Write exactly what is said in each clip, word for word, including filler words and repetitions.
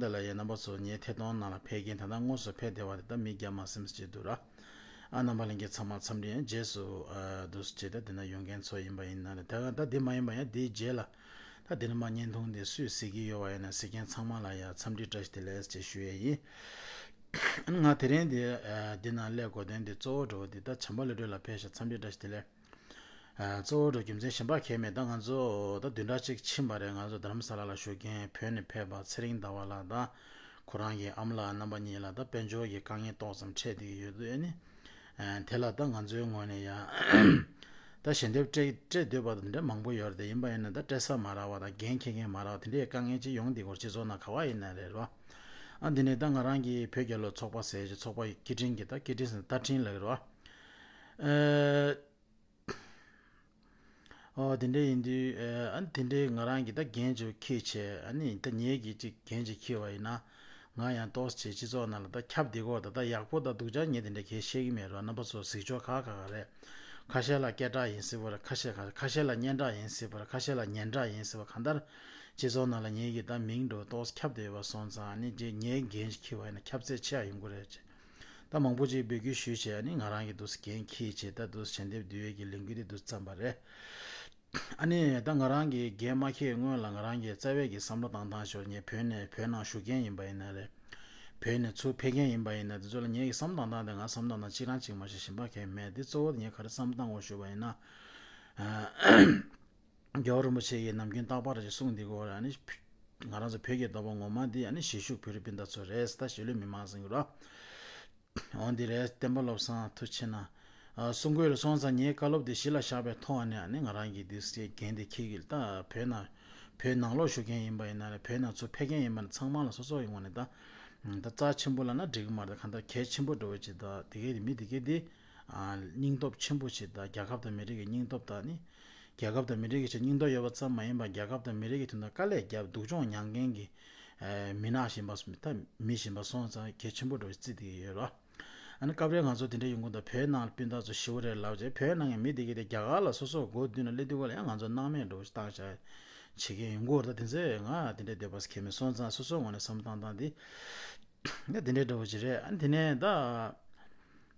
ད་ལ་ཡ་རྣམ་པ་ཚོ་ངའི་ཐད་གཏོང་ནང་ལ་ཕེབས་མཁན་ད་ལྟ་དངོས་སུ་ཕེབས་བསྡད་པ་དེ་ད་མི་བརྒྱ་མ་ཟིན་ཙམ་ཅིག་འདུག་ར། ཨ་རྣམ་པ་ལྷན་རྒྱས་ཚང་མ་འཚམས་འདྲི་ཡང་རྗེས་སུ་ཨ་འདུག་སེ་བྱས་ད་འདི་ན་ཡོང་མཁན་ཚོ་ཡིན་པ་ཡིན་ན་རེད། ད་ད་འདི་མ་ཡིན་པ་ཡང་འདིའི་རྗེས་ལ་ད་འདི་ནས་མར་བརྙན་ཐུང་འདི་སུས་གཟིགས་ཀྱི་ཡོད་པ་ཡིན་ན་གཟིགས་མཁན་ཚང་མ་ལ་ཡ་འཚམས་འདྲི་བཀྲ་ཤིས་བདེ་ལེགས་ཅེས་ཞུ་ཡས་ཡིན། ང་དེ་རིང་འདི་ཨ་འདི་ན་སླེབས་དགོས་དོན་འདི་གཙོ་བོ་འགྲོ་བ་འདི་ད་བྱམས་པ་ལྷུན་གྲུབ་ལགས་ཕེབས་ཤག་འཚམས་འདྲི་བཀྲ་ཤིས་བདེ་ལེགས། ཨ་གཙོ་བོ་འགྲོ་རྒྱུ་མཚན་གཞན་པ་གང་ཡང་མེད། ད་ང་ཚོ་ད་བདུན་ཕྲག་གཅིག་ཕྱིན་པ་རེད། ང་ཚོ་རྡ་རམ་ས་ལ་ལ་བཞུགས་མཁན་བོད་ནས་ཕེབས་པ་ཚེ་རིང་ཟླ་བ་ལགས་དང་ཁོ་རང་གི་ཨ་མ་ལགས་རྣམ་པ་གཉིས་ལ་ད་དཔལ་འབྱོར་གྱི་དཀའ་ངལ་ཏོག་ཙམ་འཕྲད་བསྡད་ཀྱི་ཡོད་དུས་ཨ་ནི། ཨ་དེ་ལ་ད་ང་ཚོའི་ངོས་ནས་ཡང་ད་ཞལ་འདེབས་སྤྲད་སྤྲད་འདོད་པ་དང་དེ་འདྲ་མང་པོ་ཡོད་རེད། དེ་ཡིན་པ་ཡིན་ན་ད་སྤྲད་ས་མ་རག་པ་དང་འགན་འཁྱེར་མཁན་མ་རག་པ་དེ་འདྲའི་དཀའ་ངལ་ཅིག་ཡོང་བསྡད་ཀྱི་ཡོད་རེད། སྤྱི་ཚོགས་ནང་ག་བ་ཡིན་ན་རེད་རོ། ཨ་འདི་ནས་ད་ང་རང་གི་བོད་རྒྱལ་ལོ་ཚོགས་པ་ཟེར་གྱི་ཚོགས་པ་ཡི་སྐད་འཕྲིན་གྱི་ད་སྐད་འཕྲིན་ཟེར་ན་བརྡ་འཕྲིན་ལབ་ཀྱི་རེད་བ། ཨ། ཨོ་དེ་འདྲ་ཡིན་དུས་ཨ་ནི་དེ་འདྲའི་ང་རང་གིས་ད་འགན་ཅིག་འཁྱེར་བྱས། ཨ་ནི་ད་ངེད་ཀྱིས་ཅིག་འགན་ཅིག་འཁྱེར་བ་ཡིན་ན། ང་ཡང་ཏོག་ཙམ་སྤྱི་ཚོགས་ནང་ལ་ད་ཁྱབ་བསྡད་ཀྱི་ཡོད་རེད། ད་ཡག་པོ་ད་སྡུག་ཅག་ངས་དེ་འདྲ་གང་ཡང་ཤེས་ཀྱི་མེད་རོ། རྣམ་པ་ཚོ་གཟིགས་ཕྱོགས་ཁག་ཁག་ཁག་རེད། ཁ་ཤས་ལ་སྐད་གྲགས་ཡིན་སྲིད་པ་རེད། ཁ་ཤས་ཁ་ཁ་ཤས་ལ་སྙན་གྲགས་ཡིན་སྲིད་པ་རེད། ཁ་ཤས་ལ་ཉན་གྲགས་ཡིན་སྲིད་པ། གང་ལྟར་སྤྱི་ཚོགས་ནང་ལ་ངེད་ཀྱི་ད་མིང་འདྲ་བོ་ཏོག་ཙམ་ཁྱབ་བསྡད་ཡོད་པ་སོང་ཙང་། ཨ་ནི་ངས་འགན་ཅིག་འཁྱེར་བ་ཡིན་ན་ཁྱབ་ཚད་ཆེ་བ་ཡོང་གི་རེད་ཅེས། ད་མང་པོ་ཅིག་འབོད་སྐུལ་ཞུས་བྱས། ཨ་ནི་ང་རང་གིས་འདུག་སེ་འགན་འཁྱེར་བྱས་ད་འདུག་སེ་ཞལ་འདེབས་བསྡུ་ཡས་ཀྱི་ལས་འགུལ་དེ་འདུག་སེ་བརྩམས་པ་རེད། ཨ་ནི་ད་ང་རང་གིས་འགན་མ་འཁྱེར་སྔོན་ལ་ང་རང་གིས་རྩ་བའི་གི་བསམ་བློ་བཏང་སྟངས་ཞོར་ངས་བོད་ནས་བོད་ནང་བཞུགས་མཁན་ཡིན་པ་ཡིན་ན་རེད། བོད་ནས་ཚུར་ཕེབས་མཁན་ཡིན་པ་ཡིན་ན། དེ་ཚོ་ལ་ངའི་གི་བསམ་བློ་བཏང་སྟངས་དེ་ང་བསམ་བློ་བཏང་སྟངས་གཅིག་རང་གཅིག་མ་གཏོགས་གཞན་པ་གང་ཡང་མེད། དེ་གཙོ་བོ་དེ་ངས་ག་རེ་བསམ་བློ་བཏང་དགོས་ཞུས་པ་ཡིན་ན། རྒྱལ་བ་རིན་པོ་ཆེ་གིས་ནམ་རྒྱུན་རྟག་པར་ཅིག་གསུངས་བསྡད་ཀྱི་ཡོད་རེད། ཨ་ནི་ང་རང་ཚོ་བོད་ཀྱི་ལྟ་བ་ངོ་མ་འདི་ཨ་ནི་གཞིས་བཞུགས་བོད་རིགས་སྤུན་ཟླ་ཚོ་རེད། ད་གཞིས་ལུས་མི་མང་ཟེར་གྱི་རེད། འོ་འདི་རེད། བསྟན་པ་བློ་བཟང་མཐུ་ཆེ་གནང་། ཨ་གསུང་དགོས་རེད་སོང་ཙང་ངའི་བཀའ་སློབ་འདི་གཞི་ལ་བཞག་པའི་ཐོག་ནས་ཨ་ནི་ང་རང་གིས་འདི་སའི་འགན་འདི་འཁྱེར་གྱི། ད་བོད་ནང་བོད་ནང་ལོགས་བཞུགས་མཁན་ཡིན་པ་ཡིན་ན་རེད། བོད་ནང་ཚུར་ཕེབས་མཁན་ཡིན་པ་ན་ཚང་མ་ལ་སོ་སོ་ཡི་ངོས་ནས་ད་ད་རྩ་ཆེན་པོ་ལབ་ན་འགྲིག་གི་མ་རེད། གང་ལྟར་གལ་ཆེན་པོ་འདྲ་བོ་ཅིག་ད་དེ་གའི་མི་དེ་གའི་འདི་ཨ་སྙིང་སྟོབས་ཆེན་པོ་ཞིག་དང་། རྒྱལ་ཁབ་དང་མི་རིགས་ཀྱི་སྙིང་སྟོབས་དང་། ནི་རྒྱལ་ཁབ་དང་མི་རིགས་ཀྱི་ཆེད་སྙིང་སྟོབས་ཡོད་པ་ཙམ་མ་ཡིན་པར་རྒྱལ་ཁབ་དང་མི་རིགས་ཀྱི་དོན་དུ་དཀའ་ལས་བརྒྱབ་སྡུག་སྦྱོང་མྱངས་མཁན་གྱི་ཨ་མི་སྣ་ཞིག་ཡིན་པ། ད་མི་ཞིག་ཡིན་པ་སོང་ཙང་གལ་ཆེན་པོ་འདྲ་བོ་བརྩི་བསྡད་ཀྱི་ཡོད་རེད། ཨ་ནི་སྐབས་རེ་ང་ཚོ་དེ་འདྲ་ཡོང་གི་འདུག་བོད་ནང་སྤུན་ཟླ་ཚོ་ཞེ་པོ་རེད་ལབ་བྱས། བོད་ནང་གི་མི་དེ་གའི་དེ་རྒྱ་གར་ལ་སོ་སོ་སྒོ་བསྡུས་ནས་སླེབས་དུས་སྐབས་ལ་ཡང་ང་ཚོ་སྣང་མེད་འདྲ་བོ་ཞིག་བཏང་བཞག་བྱེད་མཁན་ཡོང་གི་ཡོད་རེད། ད་དེ་ཚོས་ང་དེ་འདྲ་འདོད་པ་ཞིག་གང་ཡང་མེད་སོང་ཙང་། སོ་སོའི་ངོས་ནས་བསམ་བློ་བཏང་སྟངས་དེ་ད་དེ་འདྲའི་འདྲ་བོ་ཅིག་རེད། ཨ་ནི་དེ་ནས་ད་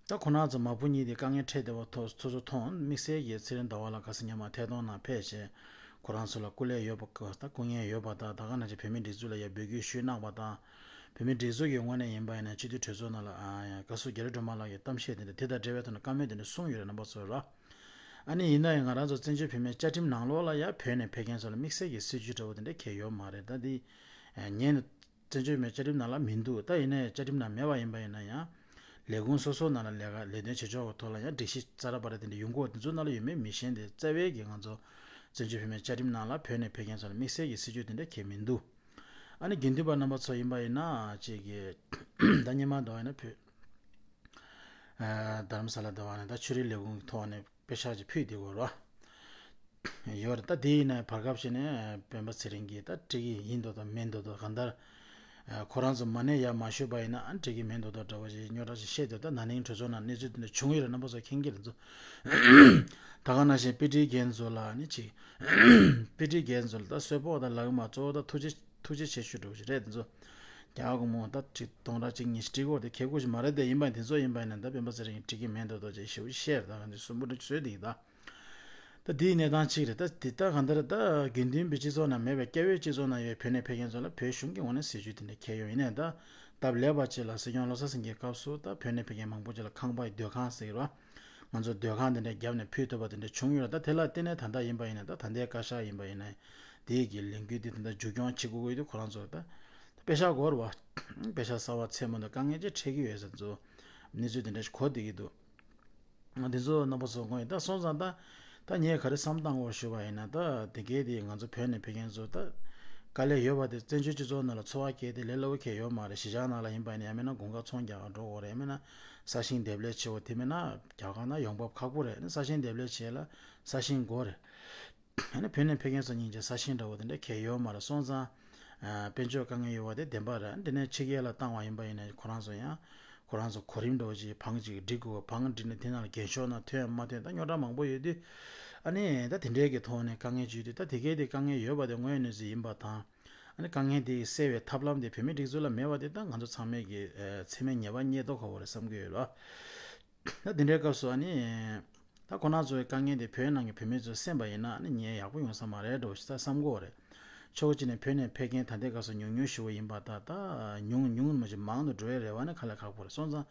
ད་ཁོ་རང་ཚོ་མ་བུ་གཉིས་དེ་དཀའ་ངལ་འཕྲད་བསྡད་པ་ཐོག་ཚོ་ཚོ་མཐོང་། དམིགས་བསལ་གྱིས་ཚེ་རིང་ཟླ་བ་ལགས་ཁ་སང་ཉི་མ་ཐད་གཏོང་ནང་ཕེབས་བྱས། ཁོ་རང་ཚོ་ལ་སྐུ་ལས་ཡོད་པ་དང་། སྐུ་ངལ་ཡོད་པ་དང་། ད་ག་ནང་བཞིན་བོད་མིའི་སྒྲིག་འཛུགས་ལ་ཡང་འབོད་སྐུལ་ཞུས་གནང་བ་དང་། བོད་མིའི་སྒྲིག་འཛུགས་ཀྱི་ངོས་ནས་ཡིན་པ་ཡིན་ན་སྤྱི་འཐུས་གྲོས་ཚོགས་ནང་ལ་ཨ་ཡང་བཀའ་ཟུར་རྒྱ་རི་སྒྲོལ་མ་ལགས་ཀྱིས་གཏམ་བཤད་དེ་འདྲ་དེ་དང་འབྲེལ་བའི་ཐོག་ནས་བཀའ་མོལ་དེ་འདྲ་གསུངས་ཡོད་རེད། རྣམ་པ་ཚོ་ལ། ཨ་ནི་ཡིན་ན་ཡང་ང་རང་ཚོ་བཙན་བྱོལ་བོད་མིའི་བཅའ་ཁྲིམས་ནང་ལོགས་ལ་ཡང་བོད་ནས་ཕེབས་མཁན་ཚོ་ལ་དམིགས་བསལ་གྱི་སྲིད་ཇུས་འདྲ་བོ་དེ་འདྲ་གང་ཡང་ཡོད་མ་རེད། ད་འདི་ཨ་ངས་ནི་བཙན་བྱོལ་བོད་མིའི་བཅའ་ཁྲིམས་ནང་ལ་མི་འདུག་ད་ཡིན་ནའི་བཅའ་ཁྲིམས་ནང་མེད་པ་ཡིན་པ་ཡིན་ན་ཡང་། ལས་ཁུངས་སོ་སོ་ནང་ལ་ལས་ཀ་ལས་དོན་བྱེད་ཕྱོགས་ཀྱི་ཐོག་ལ་ཡང་སྒྲིག་གཞི་གསར་པ་རེ་དེ་འདྲ་ཡོང་གི་ཡོད། དེ་ཚོ་ནང་ལ་ཡོད་མེད་མི་ཤེས། དེ་རྩ་བའི་གི་ང་ཚོ་བཙན་བྱོལ་བོད་མིའི་བཅའ་ཁྲིམས་ནང་ལ་བོད་ནས་ཕེབས་མཁན་ཚོ་ལ་དམིགས་བསལ་གྱི་སྲིད་ཇུས་དེ་འདྲ་གང་ཡང་མི་འདུག་ཨ་ནི་དགེ་འདུན་པ་རྣམ་པ་ཚོ་ཡིན་པ་ཡིན་ན་ཅིག་གི་ད་སྔོན་མ་འདྲ་བ་ཡིན་ན་བོད་ཨ་རྡ་རམ་ས་ལ་འདྲ་བ་ནས་ད་ཆོས་རིག་ལས་ཁུངས་ཀྱི་ཐོག་ནས་པེ་ཤག་ཅིག་ཕུལ་བསྡད་ཀྱི་ཡོད་རེད་བ། ཡོད་རེད། ད་དེ་ཡིན་ན་བར་སྐབས་ཤིག་ནས་སྤེན་པ་ཚེ་རིང་གིས་ད་སྤྲད་ཀྱི་ཡིན་མདོག་མདོག་མིན་མདོག་མདོག་གང་ལྟར་ཨ་ཁོ་རང་ཚོ་མ་ཎི་ཡར་མ་ཞུས་པ་ཡིན་ན་ཨ་སྤྲད་ཀྱི་མིན་མདོག་མདོག་འདྲ་བོ་ཞིག་རྙོག་དྲ་ཞིག་བཤད་འདུག་ད་ན་ནིང་གྲོས་ཚོགས་ནང་གནས་ཚུལ་དེ་འདྲ་བྱུང་ཡོད་རེད། རྣམ་པ་ཚོ་མཁྱེན་གྱི་རེད། ཚོ་ད་ག་ནང་བཞིན་དཔེ་ཁྲིད་མཁན་ཚོ་ལ་ནི་ཅིག་དཔེ་ཁྲིད་མཁན་ཚོ་ལ་ད་གསོལ་ཕོགས་དང་ལག་དམར་གཙོ་བོ་ད་ཐུགས་རྗེ་ཐུགས་རྗེ་ཆེ་ཞུ་འདྲ་བོ་ཞིག་རེད། དེ་ཚོ་རྒྱ་གར་སྒོར་མོ་ད་ཁྲི་སྟོང་ཕྲག་གཅིག་གཉིས་ཤིག་སྤྲད་ཀྱི་ཡོད་རེད། ཁེ་ཁུ་ཞིག་མ་རེད། དེ་ཡིན་པ་དེ་ཚོ་ཡིན་པ་ཡིན་ན་ད་སྤེན་པ་ཚེ་རིང་གིས་སྤྲད་ཀྱི་མིན་མདོག་མདོག་ཅིག་ཞེ་པོ་བཤད་རེད། ད་ག་འདི་སུན་པོ་འདྲ་བཟོས་བསྡད་ཀྱི་ད། ད་འདིའི་གནས་སྟངས་གཅིག་རེད། ད་འདི་ད་གང་ལྟར་ད་དགེ་འདུན་པའི་སྤྱི་ཚོགས་ནང་མེད་པའི་སྐྱ་བོའི་སྤྱི་ཚོགས་ནང་ཡོད་བོད་ནས་ཕེབས་མཁན་ཚོ་ལ་བོད་གཞུང་གི་ངོས་ནས་སྲིད་ཇུས་དེ་འདྲ་འཁྱེར་ཡོད། ཡིན་ནའི་ད་སྟབས་ལེགས་པ་ཅིག་ལ་སྲིད་སྐྱོང་བློ་བཟང་སེང་གེའི་སྐབས་སུ་ད་བོད་ནས་ཕེབས་མཁན་མང་པོ་ཅིག་ལ་ཁང་པ་ཡི་སྡོད་ཁང་ཟེར་གྱི་རེད་བ། ང་ཚོ་སྡོད་ཁང་དེ་འདྲ་བརྒྱབ་ནས་ཕུལ་ཐུབ་པ་དེ་འདྲ་བྱུང་ཡོད་རེད། ད་དེ་ལ་བརྟེན་ནས་ད་ལྟ་ཡིན་པ་ཡིན་ན་ད་ད་ལྟའི་བཀའ་ཤག་ཡིན་པ་ཡིན་ན་དེའི་གི་ལས་འགུལ་དེ་ད་ལྟ་མཇུག་སྐྱོང་བྱེད་དགོས་ཀྱི་འདུག་ཁོ་རང་ཚོ་ད་ད་པེ་ཤག་དགོས་རེད་བ། པེ་ཤག་གསར་པ་འཚོལ་མ་ཐུབ། དཀའ་ངལ་ཅིག་འཕྲད་ཀྱི་ཡོད་ཟེར་ཚོ་གནས་ཚུལ་དེ་འདྲ་ཞིག་གོ་བསྡད་ཀྱི་འདུག་འདི་ཚོ་རྣམ་པ་ཚོ་དངོས་ཡིན། ད་སོང་ཙང་ད་ད་ངས་ག་རེ་བསམ་བཏང་དགོས་ཞུས་པ་ཡིན་ན། ད་དེ་གའི་དེ་ང་ཚོ་བོད་ནས་ཕེབས་མཁན་ཚོ་ད་དཀའ་ལས་ཡོད་པ་དེ་བཙན་བྱོལ་སྤྱི་ཚོགས་ནང་ལ་འཚོ་བ་སྐྱེལ་ཏེ་ལས་སླ་པོ་གང་ཡང་ཡོད་མ་རེད། གཞིས་ཆགས་ནང་ལ་ཡིན་པ་ཡིན་ན་ཡང་མིན་ན་དགུན་ཁ་ཚོང་རྒྱག་ག་འགྲོ་དགོས་རེད། ཡང་མིན་ན་ས་ཞིང་འདེབས་ལས་བྱེད་དགོས། དེ་མིན་ན་རྒྱ་གར་ནང་ཡོང་འབབ་ཁག་པོ་རེད། ཨ་ནི་ས་ཞིང་འདེབས་ལས་བྱེད་ལ་ས་ཞིང་དགོས་རེད། ཨ་ནི་བོད་ནས་ཕེབས་མཁན་ཚོ་སྙིང་རྗེ་ས་ཞིང་འདྲ་བོ་དེ་འདྲ་གང་ཡང་ཡོད་མ་རེད། སོང་ཙང་ཨ་དཔལ་འབྱོར་དཀའ་ངལ་ཡོད་པ་དེ་བདེན་པ་རེད། འདི་ནས་ཕྱི་རྒྱལ་ལ་བཏང་བ་ཡིན་པ་ཡིན་ན་ཁོ་རང་ཚོ་ཡང་ཁོ་རང་ཚོ་གོ་རིམ་འདྲ་བོ་ཅིག་བང་ཅིག་སྒྲིག་དགོས། བང་སྒྲིག་ནས་དེ་ནང་ལ་རྒན་ཤོས་ནང་ཐོན་མ་ཐོན་ད་རྙོག་དྲ་མང་པོ་ཡོད་དུས། ཨ་ནི་ད་དེ་འདྲའི་གི་ཐོག་ནས་དཀའ་ངལ་བརྗོད་དུས་ད་དེ་གའི་དེ་དཀའ་ངལ་ཡོད་པ་དེ་དངོས་ཡོད་གནས་ཚུལ་ཡིན་པ་དང་། ཨ་ནི་དཀའ་ངལ་དེ་སེལ་བའི་ཐབས་ལམ་དེ་བོད་མིའི་སྒྲིག་འཛུགས་ལ་མེད་པ་དེ་ད་ང་ཚོ་ཚང་མས་ཀྱི་ཨ་འཚེ་མེད་ཉེས་པ་རྙེད་མདོག་ཁ་པོ་རེད་བསམ་གྱི་ཡོད་ལ། ད་དེ་འདྲའི་སྐབས་སུ་ཨ་ནི། ད་ཁོ་རང་ཚོའི་དཀའ་ངལ་དེ་བོད་ནང་གི་བོད་མི་ཚོས་སེམས་པ་ཡིན་ན་ཨ་ནི་ངས་ཡག་པོ་ཡོང་ས་མ་རེད་འགྲོ་ཞེས་ད་བསམ་གྱི་ཡོད་རེད། ཕྱོགས་གཅིག་ནས་བོད་ནས་ཕེབས་མཁན་ད་ལྟའི་སྐབས་སུ་ཉུང་ཉུང་ཞིག་པོ་ཡིན་པ་ད་ད་ཉུང་ཉུང་མ་ཞིག་མང་དུ་འགྲོ་བའི་རེ་བ་ནི་དཀའ་ལས་ཁག་པོ་རེད་སོང་ཙང་།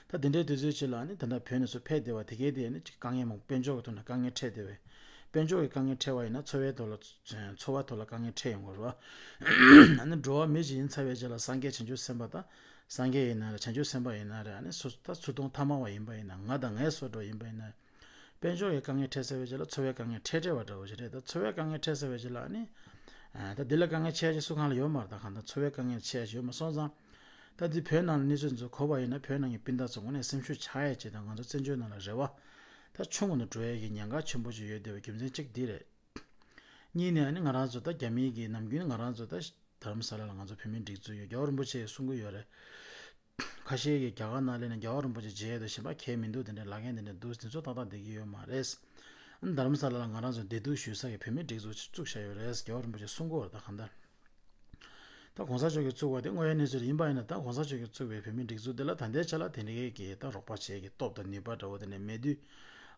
ད་དེ་འདྲའི་དུས་ཚོད་ཅིག་ལ་ནི་ད་ལྟ་བོད་ནས་ཚུར་ཕེབས་བསྡད་པ་དེ་གའི་དེ་ནི་ཅིག་དཀའ་ངལ་མང་པོ་དཔལ་འབྱོར་གྱི་ཐོག་ནས་དཀའ་ངལ་འཕྲད་བསྡད་པས། དཔལ་འབྱོར་གྱི་དཀའ་ངལ་འཕྲད་པ་ཡིན་ན་འཚོ་བའི་ཐོག་ལ་འཚོ་བའི་ཐོག་ལ་དཀའ་ངལ་འཕྲད་ཡོང་གི་རེད་བ། ཨ་ནི་འགྲོ་བ་མི་ཞིག་ཡིན་ཚར་བའི་རྗེས་ལ་སངས་རྒྱས་བྱང་ཆུབ་སེམས་དཔའ་དང་། སངས་རྒྱས་ཡིན་ན་རེད་བྱང་ཆུབ་སེམས་དཔའ་ཡིན་ན་རེད་ཨ་ནི་སུ་ད་ཚུར་མཐོང་ཐ་མལ་པ་ཡིན་པ་ཡིན་ན་ང་དང་ངའི་སོ་འགྲོ་ཡིན་པ་ཡིན་ན། དཔལ་འབྱོར་གྱི་དཀའ་ངལ་འཕྲད་ཚར་བའི་རྗེས་ལ་འཚོ་བའི་དཀའ་ངལ་འཕྲད་འཕྲད་པ་འདྲ་བོ་ཞིག་རེད་ད་འཚོ་བའི་དཀའ་ངལ་འཕྲད་ཚར་བའི་རྗེས་ལ་ཨ་ནི། ད་འདི་ལ་དཀའ་ངལ་ཆེ་ཆེ་སུ་གང་ལ་ཡོད་མ་རེད་ད་གང་ལྟར་འཚོ་བའི་དཀའ་ངལ་ཆེ་ཆེ་ཡོད་མ་སོང་ཙང་། ད་འདི་བོད་ནང་ལ་གནས་ཚུལ་ཚོ་གོ་བ་ཡིན་ན་བོད་ནང་གི་སྤུན་ཟླ་ཚོ་དངོས་གནས་སེམས་ཤུགས་ཆག་ཡས་ཅིག་དང་ང་ཚོ་བཙན་བྱོལ་ནང་ལ་རེ་བ། ད་ཆུང་ངུ་ནས་འགྲོ་ཡས་ཀྱི་ཉེན་ཁ་ཆེན་པོ་ཅིག་ཡོད་བསྡད་པའི་རྒྱུ་མཚན་གཅིག་འདི་རེད། གཉིས་ནས་ཨ་ནི་ང་རང་ཚོ་ད་རྒྱ་མིའི་གི་ནམ་རྒྱུན་ང་རང་ཚོ་ད་རྡ་རམ་ས་ལ་ལ་ང་ཚོ་བོད་མིའི་སྒྲིག་འཛུགས་ཡོད་རྒྱལ་བ་རིན་པོ་ཆེས་གསུང་གི་ཡོད་རེད། ཁ་ཤས་ཀྱིས་རྒྱ་གར་ནང་སླེབས་ནས་རྒྱལ་བ་རིན་པོ་ཆེ་མཇལ་ཡས་དང་གཞན་པ་གས་མི་འདུག་དེ་འདྲའི་ལབ་མཁན་དེ་འདྲ་འདུག་དེ་ཚོ་ཏག་ཏག་བསྡད་ཀྱི་ཡོད་མ་རེད། ཨ་ནི་རྡ་རམ་ས་ལ་ལ་ང་རང་ཚོ་བདེ་སྡུག་ཞུ་ས་གི་བོད་མིའི་སྒྲིག་འཛུགས་ཅིག་བཙུགས་བཞག་ཡོད་རེད་རྒྱལ་བ་རིན་པོ་ཆེས་གསུང་གི་ཡོད་རེད་ད་གང་ལྟར། ད་གོང་ས་མཆོག་གིས་བཙུགས་པ་དེ་དངོས་ཡོད་གནས་ཚུལ་ཡིན་པ་ཡིན་ན་ད་གོང་ས་མཆོག་གིས་བཙུགས་པའི་བོད་མིའི་སྒྲིག་འཛུགས་དེ་ལ་ད་ལྟའི་ཆ་ལ་དེ་འདྲའི་གི་ད་རོགས་པ་བྱེད་ཀྱི་སྟོབས་དང་ནུས་པ་འདྲ་བོ་དེ་འདྲ་མེད་དུས།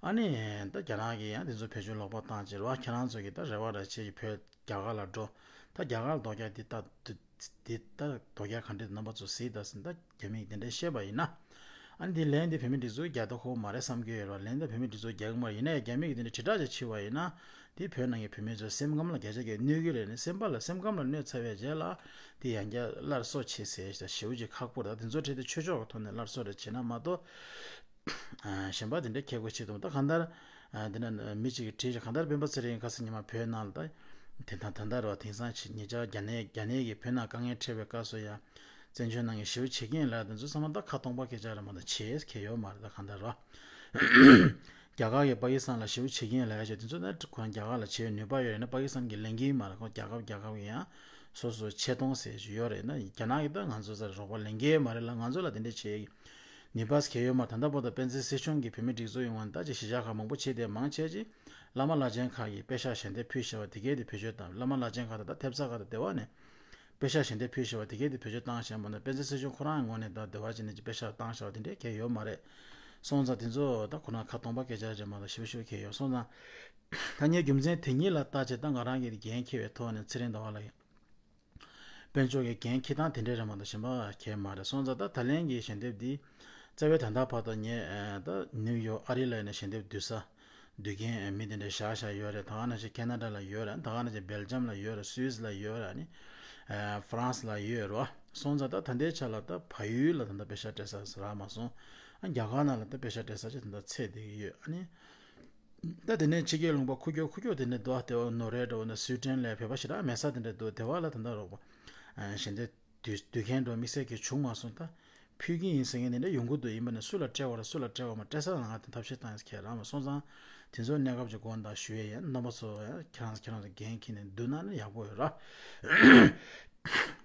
ཨ་ནི་ད་རྒྱ་ནག་གིས་ཡང་དེ་ཚོ་བེད་སྤྱོད་ལོག་པ་བཏང་བྱས་རེད་བ་ཁྱེད་རང་ཚོ་གིས་ད་རེ་བ་རེ་བྱས་ཀྱི་བོད་རྒྱ་གར་ལ་འགྲོ། ད་རྒྱ་གར་ལ་དོགས་རྒྱག་འདི་ལྟ་འདི་ལྟ་དོགས་རྒྱག་ག་འདྲ་རྣམ་པ་ཚོ་གཟིགས་ད་ཟིན་ད་རྒྱ་མིས་དེ་འདྲ་བཤད་པ་ཡིན་ན། ཨ་ནི་འདི་ལན་འདི་བོད་མི་སྒྲིག་འཛུགས་རྒྱག་ད་ཁོ་མ་རེད་བསམ་གྱི་ཡོད་རེད་བ་ལན་ད་བོད་མི་སྒྲིག་འཛུགས་རྒྱག་གི་མ་རེད་ཡིན་ན་ཡང་རྒྱ་མི་གིས་དེ་འདྲ་དྲིལ་བསྒྲགས་ཅིག་བྱས་པ་ཡིན་ན། དེ་བོད་ནང་གི་བོད་མི་ཚོའི་སེམས་ཁམས་ལ་བརྒྱ་ཆ་བརྒྱ་གནོད་ཀྱི་རེད་ནི་སེམས་པ་ལ་སེམས་ཁམས་ལ་གནོད་ཚར་བའི་རྗེས་ལ། དེ་ཡང་བསྐྱར་སླར་གསོ་བྱེད་ཟེར་ཞེ་པོ་ཅིག་ཁག་པོ་རེད་ད་དེ་ཚོ་ཁྲིད་དེ་ཆོས་ཕྱོགས་ཀྱི་ཐོག་ནས་སླར་གསོ་རེ་བྱེད་ན་མ་གཏོགས། གཞན་པ་དེ་འདྲའི་ཁྱད་དགོས་ཆེད་དུ་ད་གང་ལྟར། འདི་ན་མི་གཅིག་གིས་བྲིས་ཤག་གང་ལྟར་སྤེན་པ་ཚེ་རིང་ཁ་སང་ཉི་མ་བོད་ནང་ལ་ད། དེ་དང་ད་ལྟ་རེད་བ་དེང་སང་ཕྱི་ཉེ་ཆར་རྒྱ་ནད་རྒྱ་ནད་ཀྱིས་བོད་ནང་དཀའ་ངལ་འཕྲད་པའི་སྐབས་སུ་ཡང་། བཙན་བྱོལ་ནང་གི་ཞེ་པོ་བྱེད་ཀྱིན་ལ་དེ་ཚོ་ཚང་མ་ད་ཁ་སྟོང་པ་སྐད་ཆ་རེད་མ་གཏོགས་བྱེད་མཁན་ཡོད་མ་རེད་ད་གང་ལྟར་རེད་བ། རྒྱ་གར་གྱིས་པ་ཀི་སི་ཐན་ལ་ཞེ་པོ་བྱེད་ཀྱིན་ལ་ཡ་ཞེས་དེ་ཚོ་ནི་ཁོ་རང་རྒྱ་གར་ལ་བྱེད་ནུས་པ་ཡོད་རེད་ན་པ་ཀི་སི་ཐན་གྱིས་ལེན་གྱིན་མ་རེད་ཁོ་རྒྱ་གར་རྒྱ་གར་གྱི་ཡང་སོ་སོ་ཆེ་མཐོང་ཟེར་ཞིག་ཡོད་རེད་ན་རྒྱ་ནག་གིས་ད་ང་ཚོ་ཚ་རོགས་པ་ལེན་གྱིན་མ་རེད་ལ་ང་ཚོ་ལ་དེ་འདྲ་བྱེད་ཀྱི། ནུས་པ་གལ་ཡོད་མ་ད་ལྟ་བར་དུ་སྤེན་ཚེ་སྲིད་གཞུང་གིས་བོད་མི་སྒྲིག་འཛུགས་ཡོང་བ་ནི་ད་ཅིག་གཞིས་ཆགས་ཁག་མང་པོ་བྱས་ཏེ་མང་ཆེ་ཅིག་བླ་མ་བླ་ཆེན་ཁག་གིས་པེ་ཤག་ཞལ་འདེབས་ཕུལ་བཞག་པ་དེ་གས་དེ་བེད་སྤྱོད་བཏང་བླ་མ་བླ་ཆེན་ཁག་དང་ད་ཐེབས་རྩ་ཁག་དང་སྡེ་བ་ནས་པེ་ཤག་ཞལ་འདེབས་ཕུལ་བཞག་པ་དེ་གས་དེ་བེད་སྤྱོད་བཏང་བཞག་པ་ན་སྤེན་ཚེ་སྲིད་གཞུང་ཁོ་རང་ངོས་ནས་ད་སྡེ་བ་ཅིག་ནས་ཅིག་པེ་ཤག་བཏང་བཞག་པ་དེ་འདྲས་གས་ཡོད་མ་རེད། སོང་ཙང་དེ་ཚོ་ད་ཁོ་རང་ཁ་སྟོང་པ་སྐད་ཆ་རེད་མ་གཏོགས་ཞིབ་ཞིབ་གས་ཡོད་སོང་ཙང་། ད་ངས་རྒྱུ་མཚན་དེ་གཉིས་ལ་བལྟ་བྱས་ད་ང་རང་གིས་འགན་འཁྱེར་བའི་ཐོག་ནས་ཚེ་རིང་ཟླ་བ་ལགས་ཡིན། དཔལ་འབྱོར་གྱི་འགན་འཁྱེར་སྟངས་དེ་འདྲས་རེད་མ་གཏོགས་གཞན་པ་གང་ཡང་མ་རེད་སོང་ཙང་ད་ད་ལན་གྱི་ཞལ་འདེབས་འདི་རྩ་བའི་ད་ལྟ་བར་དུ་ངས་ད་ནིའུ་ཡོག་ཨ་རི་ལ་ཡིན་ན་ཞལ་འདེབས་བསྡུ་ས་བསྡུ་མཁན་མི་དེ་འདྲས་བཞག་བཞག་ཡོད་རེད་ད་ག་ནང་བཞིན་ཁེ་ན་ཌ་ལ་ཡོད་རེད་ད་ག་ནང་བཞིན་སྦེལ་ཇམ་ལ་ཡོད་རེད་སུད་སི་ལ་ཡོད་རེད་ནི་ཧྥ་རན་སི་ལ་ཡོད་རེད་བ་སོང་ཙང་ད་ད་ལྟའི་ཆ་ལ་ད་བལ་ཡུལ་ལ་ད་ལྟ་པེ་ཤག་སྤྲད་ས་རག་མ་སོང་ཨ་རྒྱ་གར་ནང་ལ་ད་པེ་ཤག་སྤྲད་ས་ཅིག་ད་ལྟ་ཚད་བསྡད་ཀྱི་ཡོད་ཨ་ནི། ད་དེ་ནས་ཕྱི་རྒྱལ་ལུང་པ་ཁུག་ཀྱོག་ཁུག་ཀྱོག་དེ་འདྲ་འདུག་ཨ་དེ་བ་ནོར་ཝེ་འདྲ་བོ་ན་སུའི་ཌེན་ལ་བོད་པ་ཞེ་དྲག་མེད་ས་དེ་འདྲ་འདུག་དེ་བ་ལ་ད་ལྟ་རོགས་པ། གཞན་དེ་དུས་དུས་མཁན་འགྲོ་དམིགས་བསལ་གྱི་བྱུང་མ་སོང་ད། ཕུལ་གྱི་ཡིན་ཟེར་མཁན་དེ་འདྲ་ཡོང་གི་འདུག་ཡིན་པ་ནི་སུ་ལ་སྤྲད་པ་རེད་སུ་ལ་སྤྲད་པ་མ་སྤྲད་ས་ལ་ང་དེ་ཐབས་ཤེས་བཏང་ཡིན་ཟེར་ཁྱེད་རང་མ་སོང་ཙང་། དེ་ཚོ་གནས་སྐབས་ཀྱི་དགོངས་དག་ཞུ་ཡས་ཡིན་རྣམ་པ་ཚོ་ཡང་ཁྱེད་རང་ཁྱེད་རང་ཚོ་འགན་འཁྱེར་ནས་བསྡུ་ན་ནི་ཡག་པོ་ཡོད་ར།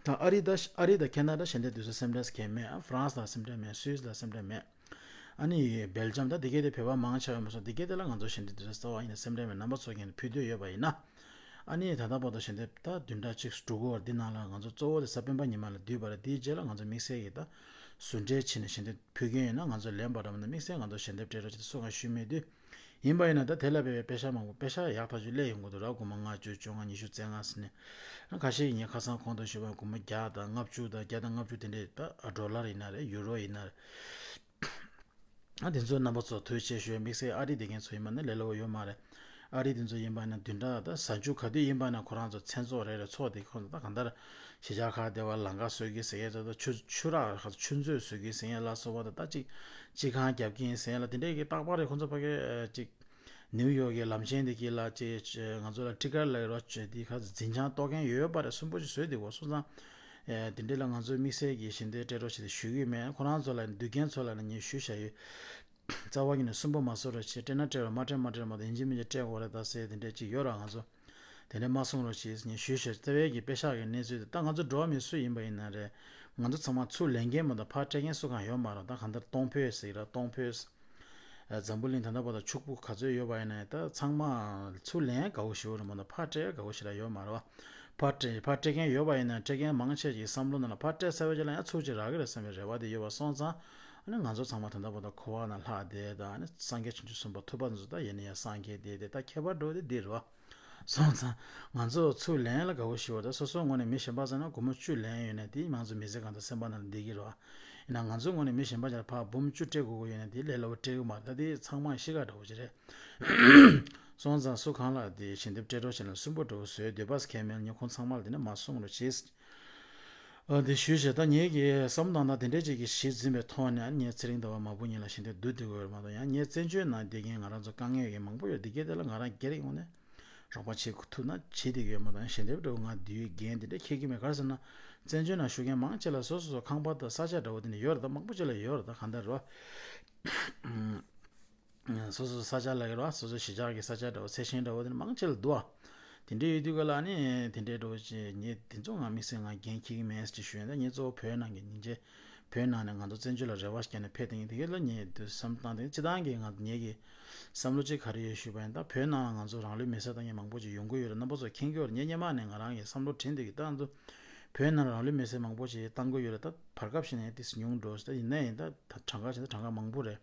ད་ཨ་རི་ད་ཨ་རི་དང་ཁེ་ན་ཌ་ཞལ་འདེབས་བསྡུ་ས་སེམས་ཁྲལ་གང་ཡང་མེད་ཨ་ཧྥ་རན་སི་ལ་སེམས་ཁྲལ་མེད་སུད་སི་ལ་སེམས་ཁྲལ་མེད། ཨ་ནི་སྦེལ་ཇམ་ད་དེ་གས་དེ་བོད་པ་མང་ཆེ་བ་མ་སོང་དེ་གས་དེ་ལ་ང་ཚོ་ཞལ་འདེབས་བསྡུ་ས་རྩ་བ་ཡིན་ན་སེམས་ཁྲལ་མེད་རྣམ་པ་ཚོ་གས་ནས་ཕུལ་འདོད་ཡོད་པ་ཡིན་ན། ཨ་ནི་ད་ལྟ་བར་དུ་ཞལ་འདེབས་ད་བདུན་ཕྲག་གཅིག་དྲུག་འགོར་འདི་ནང་ལ་ང་ཚོ་གཙོ་བོ་དེ་གཟའ་སྤེན་པ་ཉི་མ་ལ་བསྡུས་པ་རེད་དེའི་རྗེས་ལ་ང་ཚོ་དམིགས་བསལ་གྱི་ད་ཟུར་འབྲེལ་བྱས་ནས་ཞལ་འདེབས་ཕུལ་མཁན་ཡོད་ན་ང་ཚོ་ལན་པ་རམ་ན་དམིགས་བསལ་ང་ཚོ་ཞལ་འདེབས་སྤྲད་རོགས་བྱེད་དེ་སུ་གང་ཞུས་མེད་དུས། ཡིན་པ་ཡིན་ན་ད་དེ་ལ་དཔེ་བའི་པེ་ཤག་མང་པོ་པེ་ཤག་ཡག་ཐག་ཆོད་སླེབས་ཡོང་གི་འདུག་ར་སྒོར་མོ་ལྔ་བཅུ་བཅོ་ལྔ་ཉི་ཤུ་རྩ་ལྔ་ཟེར་ནས། ཁ་ཤས་ཀྱིས་ངས་ཁ་སང་གོང་དུ་ཞུས་པ་སྒོར་མོ་བརྒྱ་དང་ལྔ་བཅུ་དང་བརྒྱ་དང་ལྔ་བཅུ་དེ་འདྲས་ད་ཌོ་ལར་ཡིན་ན་རེད་ཡུ་རོ་ཡིན་ན་རེད། ཨ་དེ་ཚོ་རྣམ་པ་ཚོ་ཐུགས་རྗེ་ཆེ་ཞུ་དམིགས་བསལ་ཨ་རི་བསྡད་མཁན་ཚོ་ཡིན་པ་ན་ལས་སླ་པོ་ཡོད་མ་རེད། ཨ་རི་དེ་ཚོ་ཡིན་པ་ན་བདུན་ཕྲག་ད་གཟའ་མཇུག་ག་དུས་ཡིན་པ་ན་ཁོ་རང་ཚོ་མཚན་ཚོགས་རེ་རེ་ཚོགས་དེ་ཁོ་ཚོ་ད་གང་ལྟར་གཞིས་ཆགས་ཁག་དེ་བ་ལམ་ཁ་བཟོ་གི་ཟེར་མཁན་ཚོ་ད་ཆུ་ཆུ་རགས་ཁག་ཆུ་མཛོད་བཟོ་གི་ཟེར་མཁན་ལ་སོགས་པ་ད་ད་ཅིག་སྤྱི་ཁང་རྒྱབ་ཀྱི་ཡིན་ཟེར་མཁན་ལ་དེ་འདྲས་ཀྱི་རྟག་པར་རེ་ཁོ་ཚོ་ཕ་གི་ཅིག་ནིའུ་ཡོག་གི་ལམ་ཆེན་དེ་གི་ལ་ཅིག་ང་ཚོ་ལ་ཊི་ཀེ་ཊི་ལ་རོ་ཅིག་དེ་ཁ་འཛིན་བྱང་གཏོགས་མཁན་ཡོད་པ་རེད་གསོན་པོ་ཅིག་བཟོས་དེ་གོ་སོང་ཙང་། དེ་འདྲས་ལ་ང་ཚོས་དམིགས་བསལ་གྱི་ཞལ་འདེབས་སྤྲད་རོགས་བྱེད་དེ་ཞུ་གི་མེད་ཁོ་རང་ཚོ་ལ་འདུལ་མཁན་ཚོ་ལ་ནི་ངས་ཞུས་བཞག་ཡོད། རྩ་བ་ཉིད་ནས་སུན་པོ་མ་བཟོ་རོགས་བྱེད་སྤྲད་ན་སྤྲད་རོགས་མ་སྤྲད་མ་སྤྲད་མ་གཏོགས་ཡིན་གཅིག་མིན་གཅིག་སྤྲད་དགོས་རེད་ད་ཟེར་དེ་འདྲས་ཅིག་ཡོད་ར་ང་ཚོ། དེ་འདྲས་མ་གསུང་རོགས་བྱེད་ངས་ཞུས་བཞག་རྩ་བའི་གི་པེ་ཤག་གི་གནས་ཚུལ་དེ་ད་ང་ཚོ་འགྲོ་བ་མི་སུ་ཡིན་པ་ཡིན་ན་རེད། ང་ཚོ་ཚང་མ་ཚུར་ལེན་མཁན་མ་གཏོགས་ཕར་སྤྲད་མཁན་སུ་གང་ཡོད་མ་རེད་ད་གང་ལྟར་གཏོང་ཕོད་ཟེར་གི་ར་གཏོང་ཕོད། འཛམ་བུ་གླིང་ད་ལྟ་བར་དུ་ཕྱུག་པོ་ག་ཚོད་ཡོད་པ་ཡིན་ན་ད་ཚང་མ་ཚུར་ལེན་དགའ་བོ་ཞེ་པོ་རེད་མ་གཏོགས་ཕར་སྤྲད་དགའ་བོ་ཞེ་དྲག་ཡོད་མ་རེད་བ། ཕར་སྤྲད་ཕར་སྤྲད་མཁན་ཡོད་པ་ཡིན་ན་སྤྲད་མཁན་མང་ཆེ་ཞིག་བསམ་བློ་ནང་ལ་ཕར་སྤྲད་ཚར་བའི་རྗེས་ལ་ཡང་ཚུར་ཅིག་རག་གི་རེད་བསམ་པའི་རེ་བ་དེ་ཡོད་པ་སོང་ཙང་། ཨ་ནི་ང་ཚོ་ཚང་མ་ད་ལྟ་བར་དུ་འཁོར་བ་ནང་ལྷག་བསྡད་དང་ཨ་ནི་སངས་རྒྱས་བྱང་ཆུབ་སེམས་དཔའ་ཐོབ་པ་ཚོ་ད་ཡིན་ན་ཡང་སངས་རྒྱས་བསྡད་དེ་ད་ཁྱད་པར་འགྲོ་དེ་འདི་རེད་བ། སོང་ཙང་ང་ཚོ་ཚུར་ལེན་ལ་དགའ་བོ་ཞིག་བ་ད་སོ་སོའི་ངོས་ནས་མི་གཞན་པ་ཚོ་ན་སྒོར་མོ་བཅུ་ལེན་ཡོད་ན་དེ་མང་ཚོ་མི་ཚེ་གང་དུ་སེམས་པ་ནང་ལ་བསྡད་ཀྱི་རེད་བ། ཡིན་ན་ང་ཚོའི་ངོས་ནས་མི་གཞན་པ་ཅིག་ལ་ཕར་འབུམ་བཅུ་སྤྲད་དགོས་ཀྱི་ཡོད་ན་དེ་ལས་སླ་བོ་སྤྲད་གི་མ་རེད། ད་དེ་ཚང་མ་གཤིས་ཀ་འདྲ་བོ་ཅིག་རེད། སོང་ཙང་སུ་གང་ལ་དེ་ཞལ་འདེབས་སྤྲད་རོགས་བྱས་ན་སུན་པོ་འདྲ་བོ་བཟོས་འདོད་པ་ཁས་མེད་ཉེ་ཁོང་ཚང་མ་ལ་དེ་ནས་མ་གསུང་རོགས་བྱེད། ཨ་དེ་ཞུས་བྱས་ད་ངེད་ཀྱི་བསམ་བློ་བཏང་ན་དེ་འདྲས་ཅིག་གི་གཞི་འཛིན་པའི་ཐོག་ནས་ངས་ཚེ་རིང་ཟླ་བ་མ་བུ་གཉིས་ལ་ཞལ་འདེབས་བསྡུ་བསྡུ་དགོས་པ་མ་གཏོགས་ཡང་ངས་བཙན་བྱོལ་ནང་བསྡད་མཁན་ང་རང་ཚོ་དཀའ་ངལ་ཡོད་མཁན་མང་པོ་ཡོད། དེ་གའི་དེ་ལ་ང་རང་སྒེར་གྱི་ངོས་ནས་རོགས་པ་བྱེད་ཐུབ་ན་བྱེད་བསྡད་ཀྱི་ཡོད་མ་གཏོགས་ཞལ་འདེབས་འདྲ་བོ་ང་བསྡུ་ཡི་འགན་དེ་འདྲས་འཁྱེར་གྱི་མེད། ག་རེ་ཟེར་ན་བཙན་བྱོལ་ནང་བཞུགས་མཁན་མང་ཆེ་ལ་སོ་སོ་སོ་ཁང་པ་དང་ས་ཆ་འདྲ་བོ་དེ་འདྲ་ཡོད་རེད། ད་མང་པོ་ཅིག་ལ་ཡོད་རེད། ད་གང་ལྟར་རེད་བ། སོ་སོ་ས་ཆ་ལ་ཡོད་རེད་བ། སོ་སོ་གཞིས་ཆགས་ཀྱི་ས་ཆ་འདྲ་བོ་ཚལ་ཞིང་འདྲ་བོ་དེ་འདྲ་མང་ཆེ་ལ་འདུག་བ། དེ་འདྲའི་ཡོད་དུས་ག་ལ་ནི་དེ་འདྲའི་འདྲ་བོ་ཅིག་ངས་དེ་ཚོ་ང་དམིགས་བསལ་ང་འགན་འཁྱེར་གྱི་མེད་ཅེས་ཞུ་ཡོད། ད་ངས་གཙོ་བོ་བོད་ནང་གི་སྙིང་རྗེ་བོད་ནང་ནས་ང་ཚོ་བཙན་བྱོལ་ལ་རེ་བ་བསྐྱེད་ནས་ཕེབས་བསྡད་མཁན་དེ་ག་ལ་ངས་དུས་བསམ་བཏང་སྟེ་སྤྱི་བཏང་གི་ང་ངེད་ཀྱི་བསམ་བློ་གཅིག་ག་རེ་ཡོད་ཞུས་པ་ཡིན། ད་བོད་ནང་ལ་ང་ཚོ་རང་ལུས་མེར་སྲེག་བཏང་མཁན་མང་པོ་ཅིག་ཡོང་གི་ཡོད་རེད། རྣམ་པ་ཚོ་མཁྱེན་གྱི་ཡོད་རེད། ངས་སྔོན་མ་ནས་ང་རང་གི་བསམ་བློ་དྲན་བསྡད་ཀྱི་ད་ང་ཚོ་བོད་ནང་ལ་རང་ལུས་མེར་སྲེག་མང་པོ་ཅིག་བཏང་གི་ཡོད་རེད། ད་བར་སྐབས་ཤིག་ནས་ཏོག་ཙམ་ཉུང་འགྲོ་ཟེར། ད་ཡིན་ན་ཡིན་ད་ད་གྲངས་ཀ་བྱས་ན་གྲངས་ཀ་མང་པོ་རེད།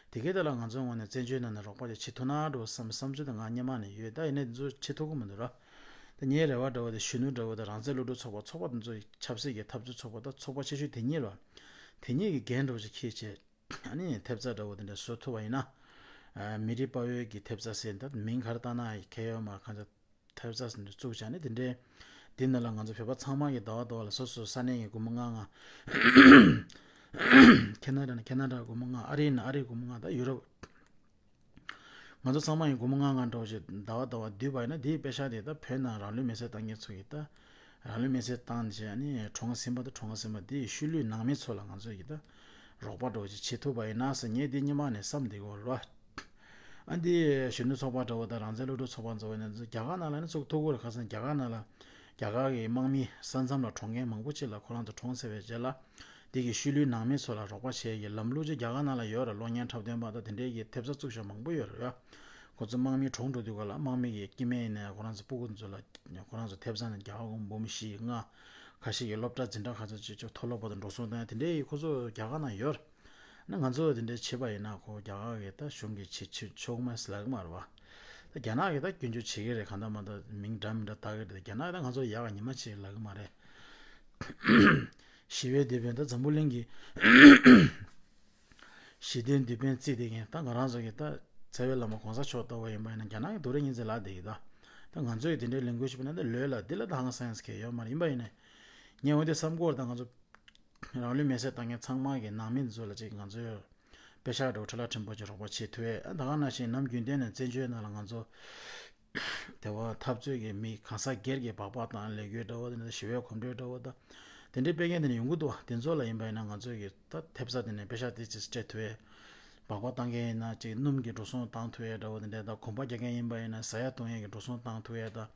དེ་གའི་ཐད་ལ་ང་ཚོའི་ངོས་ནས་བཙན་བྱོལ་ནང་ནས་རོགས་པ་ཅིག་བྱེད་ཐུབ་ན་འགྲོ་བསམ་བསམ་ཚུལ་དེ་ང་སྔོན་མ་ནས་ཡོད། ད་ཡིན་ནའི་འདི་ཚོ་བྱེད་ཐུབ་ཀྱི་མི་འདུག་ར། ད་ངའི་རེ་བ་འདྲ་བོ་དེ་གཞོན་ནུ་འདྲ་བོ་དང་རང་བཙན་སློབ་ཕྲུག་ཚོགས་པ་ཚོགས་པ་དེ་ཚོ་ཆབ་སྲིད་ཀྱི་འཐབ་རྩོད་ཚོགས་པ་དང་ཚོགས་པ་ཆེ་ཤོས་དེ་གཉིས་ར། དེ་གཉིས་ཀྱི་འགན་འདྲ་བོ་ཅིག་འཁྱེར་བྱས་ཨ་ནི་ཐེབས་རྩ་འདྲ་བོ་དེ་འདྲ་བཟོ་ཐུབ་པ་ཡིན་ན། ཨ་མི་རིགས་དཔའ་བོའི་གི་ཐེབས་རྩ་ཟེར་ད་མིང་ག་རེ་བཏགས་ན་ཁྱད་ཡོད་མ་རེད། གང་ཚ་ཐེབས་རྩ་ཟིན་དུ་བཙུགས་བྱས་ནས་དེ་འདྲའི་འདི་ནང་ལ་ང་ཚོ་བོད་པ་ཚང་མ་གི་ཟླ་བ་ཟླ་བ་ལ་སོ་སོ་ས་གནས་ཀྱི་སྒོར་མོ་ལྔ་ལྔ། ཁེ་ན་ཌ་ན་ཁེ་ན་ཌ་སྒོར་མོ་ལྔ། ཨ་རི་ན་ཨ་རི་སྒོར་མོ་ལྔ། ད་ཡུ་རོབ། ང་ཚོ་ཚང་མ་ཡི་སྒོར་མོ་ལྔ་ལྔ་འདྲ་བོ་ཞིག་ཟླ་བ་ཟླ་བ་བསྡུས་པ་ཡིན་ན་དེའི་པེ་ཤག་དེ་ད་བོད་ནང་རང་ལུས་མེར་སྲེག་བཏང་མཁན་ཚོ་ཡི་ད་རང་ལུས་མེར་སྲེག་བཏང་རྗེས་ནི་གྲོངས་ཟིན་པ་དང་གྲོངས་ཟིན་པ་དེའི་ཤུལ་ལུས་ནང་མི་ཚོ་ལ་ང་ཚོ་ཡི་ད་རོགས་པ་འདྲ་བོ་ཞིག་བྱེད་ཐུབ་པ་ཡིན་ན་ཟེར་ངས་དེ་སྔོན་མ་ནས་བསམ་བསྡད་ཀྱི་ཡོད་རེད་བ། ཨ་འདི་གཞོན་ནུ་ཚོགས་པ་འདྲ་བོ་དང་རང་བཙན་སློབ་ཕྲུག་ཚོགས་པ་འཛོམས་པ་ནས་རྒྱ་གར་ནང་ལ་ནི་ཚུགས་ཐུབ་ཀྱི་རེད། ཁ་སང་རྒྱ་གར་ནང་ལ་རྒྱ་གར་གྱི་དམག་མི་ས་མཚམས་ལ་གྲོངས་མཁན་མང་པོ་ཅིག་ལ་ཁོ་རང་ཚོ་གྲོངས་ཚར་བའི་རྗེས་ལ་དེ་གི་ཤུལ་ལུས་ནང་མི་ཚོ་ལ་རོགས་པ་བྱེད་ཀྱི་ལམ་ལུགས་ཅིག་རྒྱ་གར་ནང་ལ་ཡོད་རེད། གློག་བརྙན་འཁྲབ་སྟོན་པ་དང་དེ་འདྲའི་གི་ཐེབས་རྩ་བཙུགས་བཞག་མང་པོ་ཡོད་རེད་ཡ། ཁོ་ཚོ་དམག་མི་གྲོངས་འགྲོ་དུས་ག་ལ་དམག་མི་གི་སྐྱེ་དམན་ཡིན་ནའི་ཁོ་རང་ཚོ་སྤུ་གུ་ཚོ་ལ་ཁོ་རང་ཚོ་ཐེབས་རྩ་ནས་རྒྱ་གར་སྒོར་མོ་འབུམ་བཞི་ལྔ། ཁ་ཤས་ཀྱི་སློབ་གྲྭ་འཛིན་གྲྭ་ཁ་ཚོ་ཅིག་ཅིག་མཐོ་སློབ་པ་དང་འགྲོ་སོང་བཏང་ཡ་དེ་འདྲའི་ཁོ་ཚོ་རྒྱ་གར་ནང་ཡོད་རེད། ནི་ང་ཚོ་དེ་འདྲའི་བྱེད་པ་ཡིན་ན་ཁོ་རྒྱ་གར་གི་ད་གཞུང་གི་བྱེད་ཆོག་ཆོག་མ་ཟེར་ལབ་ཀྱི་མ་རེད་བ། ད་རྒྱ་ནག་གི་ད་སྐྱོན་བརྗོད་བྱེད་ཀྱི་རེད། གང་ལྟར་མ་ལྟར་མིང་འདྲ་མི་འདྲ་བཏགས་ཀྱི་རེད། རྒྱ་ནག་གི་ད་ང་ཚོ་ཡག་ག་ཉི་མ་གཅིག་ལབ་ཀྱི་མ་རེད། ཞི་བའི་དེད་དཔོན་ད་འཛམ་བུ་གླིང་གི་ཞི་བདེའི་དེད་དཔོན་བརྩིས་བསྡད་མཁན་ད་ང་རང་ཚོ་གི་ད་རྩ་བའི་བླ་མ་གོང་ས་མཆོག་ལྟ་བུ་ཡིན་པ་ཡིན་ན་རྒྱ་ནག་གི་རྡོ་རིང་གཉིས་ཚེ་ལབ་བསྡད་ཀྱི་ད། ད་ང་ཚོ་ཡི་དེ་འདྲའི་ལས་འགུལ་ཞིག་སྤེལ་ན་ད་ལོས་ལ་འདི་ལ་ད་ཧང་སངས་ཡང་ཟེར་མཁན་ཡོད་མ་རེད། ཡིན་པ་ཡིན་ནའི་ངས་འོ་དེ་བསམ་གྱི་ཡོད་རེད། ད་ང་ཚོ་རང་ལུས་མེར་སྲེག་བཏང་མཁན་ཚང་མ་གི་ནང་མི་ཚོ་ལ་ཅིག་ང་ཚོས་པེ་ཤག་འདྲ་བོ་ཁྲི་ལ་ཕྲན་བུ་ཅིག་རོགས་པ་བྱེད་ཐུབ་ཡས། ད་ག་ནང་བཞིན་ནམ་རྒྱུན་ལྡན་ནས་བཙན་བྱོལ་ནང་ལ་ང་ཚོ་དེ་བ་འཐབ་རྩོད་ཀྱི་མི་གང་ཟག་སྒེར་གྱི་སྦག་སྦག་བཏང་ལས་འགུལ་འདྲ་བོ་དེ་འདྲ་ཞི་བའི་གོམ་བགྲོད་འདྲ་བོ་ད་དེ་འདྲའི་སྤེལ་མཁན་དེ་འདྲ་ཡོང་གི་འདུག་བ། དེ་ཚོ་ལ་ཡིན་པ་ཡིན་ན་ང་ཚོས་ཀྱི་ད་ཐེབས་རྩ་དེ་ནས་པེ་ཤག་དེ་ཅིག་སྤྲད་ཐུབ་ཡས། སྦག་སྦག་བཏང་མཁན་ཡིན་ན་ཅིག་སྣུམ་གྱི་འགྲོ་སོང་བཏང་ཐུབ་ཡས་འདྲ་བོ་དེ་འདྲ་ད་གོམ་པ་རྒྱག་མཁན་ཡིན་པ་ཡིན་ན་ཟ་ཡ་གཏོང་ཡས་ཀྱི་འགྲོ་སོང་བཏང་ཐུབ་ཡས་ད།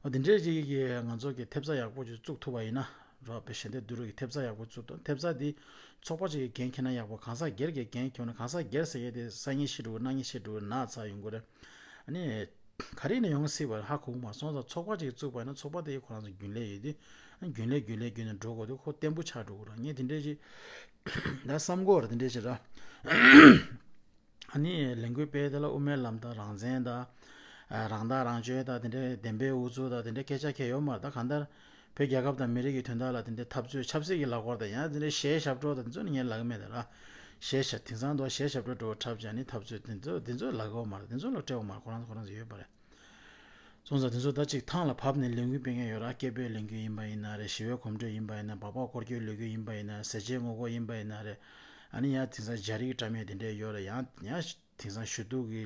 འོ་དེ་འདྲའི་ཅིག་གི་ང་ཚོ་གི་ཐེབས་རྩ་ཡག་པོ་ཅིག་བཙུགས་ཐུབ་པ་ཡིན་ན་རོགས་པའི་ཞལ་འདེབས་བསྡུ་རུབ་ཀྱི་ཐེབས་རྩ་ཡག་པོ་བཙུགས་དང་། ཐེབས་རྩ་འདི་ཚོགས་པ་ཅིག་གི་འགན་འཁྱེར་ན་ཡག་པོ། གང་ཟག་སྒེར་གྱི་འགན་འཁྱེར་ན་གང་ཟག་སྒེར་ཟེར་ཡས་དེ་སང་ཉིན་ཤི་འགྲོ་གི་གནངས་ཉིན་ཤི་འགྲོ་གི་ན་ཚ་ཡོང་གི་རེད། ཨ་ནི་ག་རེ་ཡིན་ན་ཡོང་སྲིད་པ་ཧ་གོ་གི་མ་སོང་ཙང་ཚོགས་པ་ཅིག་བཙུགས་པ་ཡིན་ན་ཚོགས་པ་དེ་ཁོ་རང་ཚོ་རྒྱུན་ལས་ཡོད་དུས་རྒྱུན་ལས་རྒྱུན་ལས་རྒྱུན་ནས་འགྲོ་དགོས་དུས་ཁོ་བརྟན་པོ་ཆགས་འགྲོ་གི་རེད། ངས་དེ་འདྲའི་ཅིག་ད་བསམ་གྱི་ཡོད་རེད། དེ་འདྲའི་ཅིག་ར། ཨ་ནི་ལས་འགུལ་སྤེལ་དེ་ལ་དབུ་མའི་ལམ་དང་རང་བཙན་དང་། ཨ་རང་ཐག་རང་གཅོད་དང་དེ་འདྲའི་བདེན་པའི་ཨུ་ཚུགས་དང་དེ་འདྲའི་སྐད་ཆ་གང་ཡང་ཡོད་མ་རེད། ད་གང་ལྟར་བོད་རྒྱལ་ཁབ་དང་མི་རིགས་ཀྱི་དོན་དག་ལ་དེ་འདྲའི་འཐབ་རྩོད་ཆབ་སྲིད་ཀྱི་ལབ་དགོས་རེད། ད་ཡང་དེ་འདྲའི་གཞས་ཞབས་བྲོ་དང་དེ་ཚོ་ནི་ངས་ལབ་ཀྱི་མེད། ད་ར་གཞས་ཞབས་དེང་སང་དུ་གཞས་ཞབས་བྲོ་འདྲ་བོ་འཁྲབ་བྱས་ནི་འཐབ་རྩོད་དེ་ཚོ་དེ་ཚོ་ལབ་དགོས་མ་རེད། དེ་ཚོ་ལ་སྤྲད་དགོས་མ་རེད། ཁོ་རང་ཁོ་རང་ཚོ་ཡོད་པ་རེད། སོང་ཙང་དེ་ཚོ་ད་ཅིག་ཐང་ལ་བབས་ནས་ལས་འགུལ་སྤེལ་མཁན་ཡོད་ར། སྐད་འབོད་ལས་འགུལ་ཡིན་པ་ཡིན་ན་རེད། ཞི་བའི་གོམ་བགྲོད་ཡིན་པ་ཡིན་ན། སྦག་སྦག་སྐོར་སྐྱོད་ལས་འགུལ་ཡིན་པ་ཡིན་ན། ཟས་བཅད་ངོ་རྒོལ་ཡིན་པ་ཡིན་ན་རེད། ཨ་ནི་ཡང་དེང་སང་སྦྱར་ཡིག་བཀྲམ་ཡས་དེ་འདྲས་ཡོད་ར། ཡང་ཡང་དེང་སང་ཞུ་གཏུག་གི་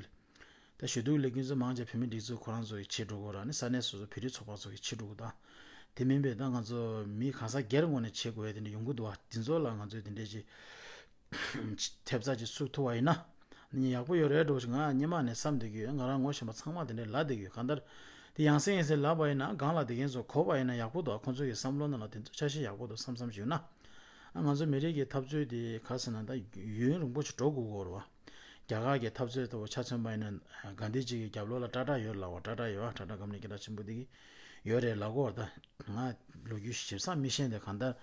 ད་ཞུ་གཏུག་ལས་འགུལ་ཚོ་མང་ཆེ་བོད་མི་སྒྲིག་འཛུགས་ཁོ་རང་ཚོ་གིས་བྱེད་འགྲོ་གི་ར། ཨ་ནི་ས་གནས་སོ་སོ་བོད་རིགས་ཚོགས་པ་ཚོ་གིས་བྱེད་འགྲོ་གི། ད་དེ་མིན་པའི་ད་ང་ཚོ་མི་གང་ཟག་སྒེར་ངོས་ནས་བྱེད་དགོས་ཡས་དེ་འདྲས་ཡོང་གི་འདུག་བ། དེ་ཚོ་ལ་ང་ཚོས་དེ་འདྲས་ཅིག་ཐེབས་རྩ་ཅིག་བཙུགས་ཐུབ་པ་ཡིན་ན་ནི་ཡག་པོ་ཡོད་རེད་འགྲོ་ཞིག་ང་སྔོན་མ་ནས་བསམ་བསྡད་ཀྱི་ཡོད། ང་རང་ངོ་ཤེས་པ་ཚང་མ་དེ་འདྲས་ལབ་བསྡད་ཀྱི་ཡོད། གང་ལྟར་དེ་ཡང་སེ་ཡང་སེ་ལབ་པ་ཡིན་ན་སྒང་ལ་དེ་མཁན་ཚོ་གོ་བ་ཡིན་ན་ཡག་པོ་འདུག་ཁོང་ཚོ་གི་བསམ་བློ་ནང་ལ་དེ་ཚོ་ཆ་ཤས་ཡག་པོ་འདུག་བསམ་བསམ་ཞུས་ན། ཨ་ང་ཚོ་མི་རིགས་ཀྱི་འཐབ་རྩོད་དེ་ག་ཟེར་ན་ད་ཡུན་རིང་པོ་ཞིག་འགྲོ་དགོས་ཀྱི་ཡོད་རེད་བ། རྒྱ་གར་གྱི་འཐབ་རྩོད་ལྟ་བུ་ཆ་མཚོན་པ་ཡིན་ན་གྷན་དྷི་ཇི་གི་རྒྱབ་ལོགས་ལ་ཊ་ཊ་ཡོད་ལབ་པ། ཊ་ཊ་ཡོད་ཨ། ཊ་ཊ་ཀམ་པ་ནི་སྐད་གྲགས་ཆེན་པོ་དེ་གི་ ཡོད་རེད་ལབ་གོ། ད་ང་ལོ་རྒྱུས་ཞིབ་ཚགས་མི་ཤེས་ཏེ། གང་ལྟར་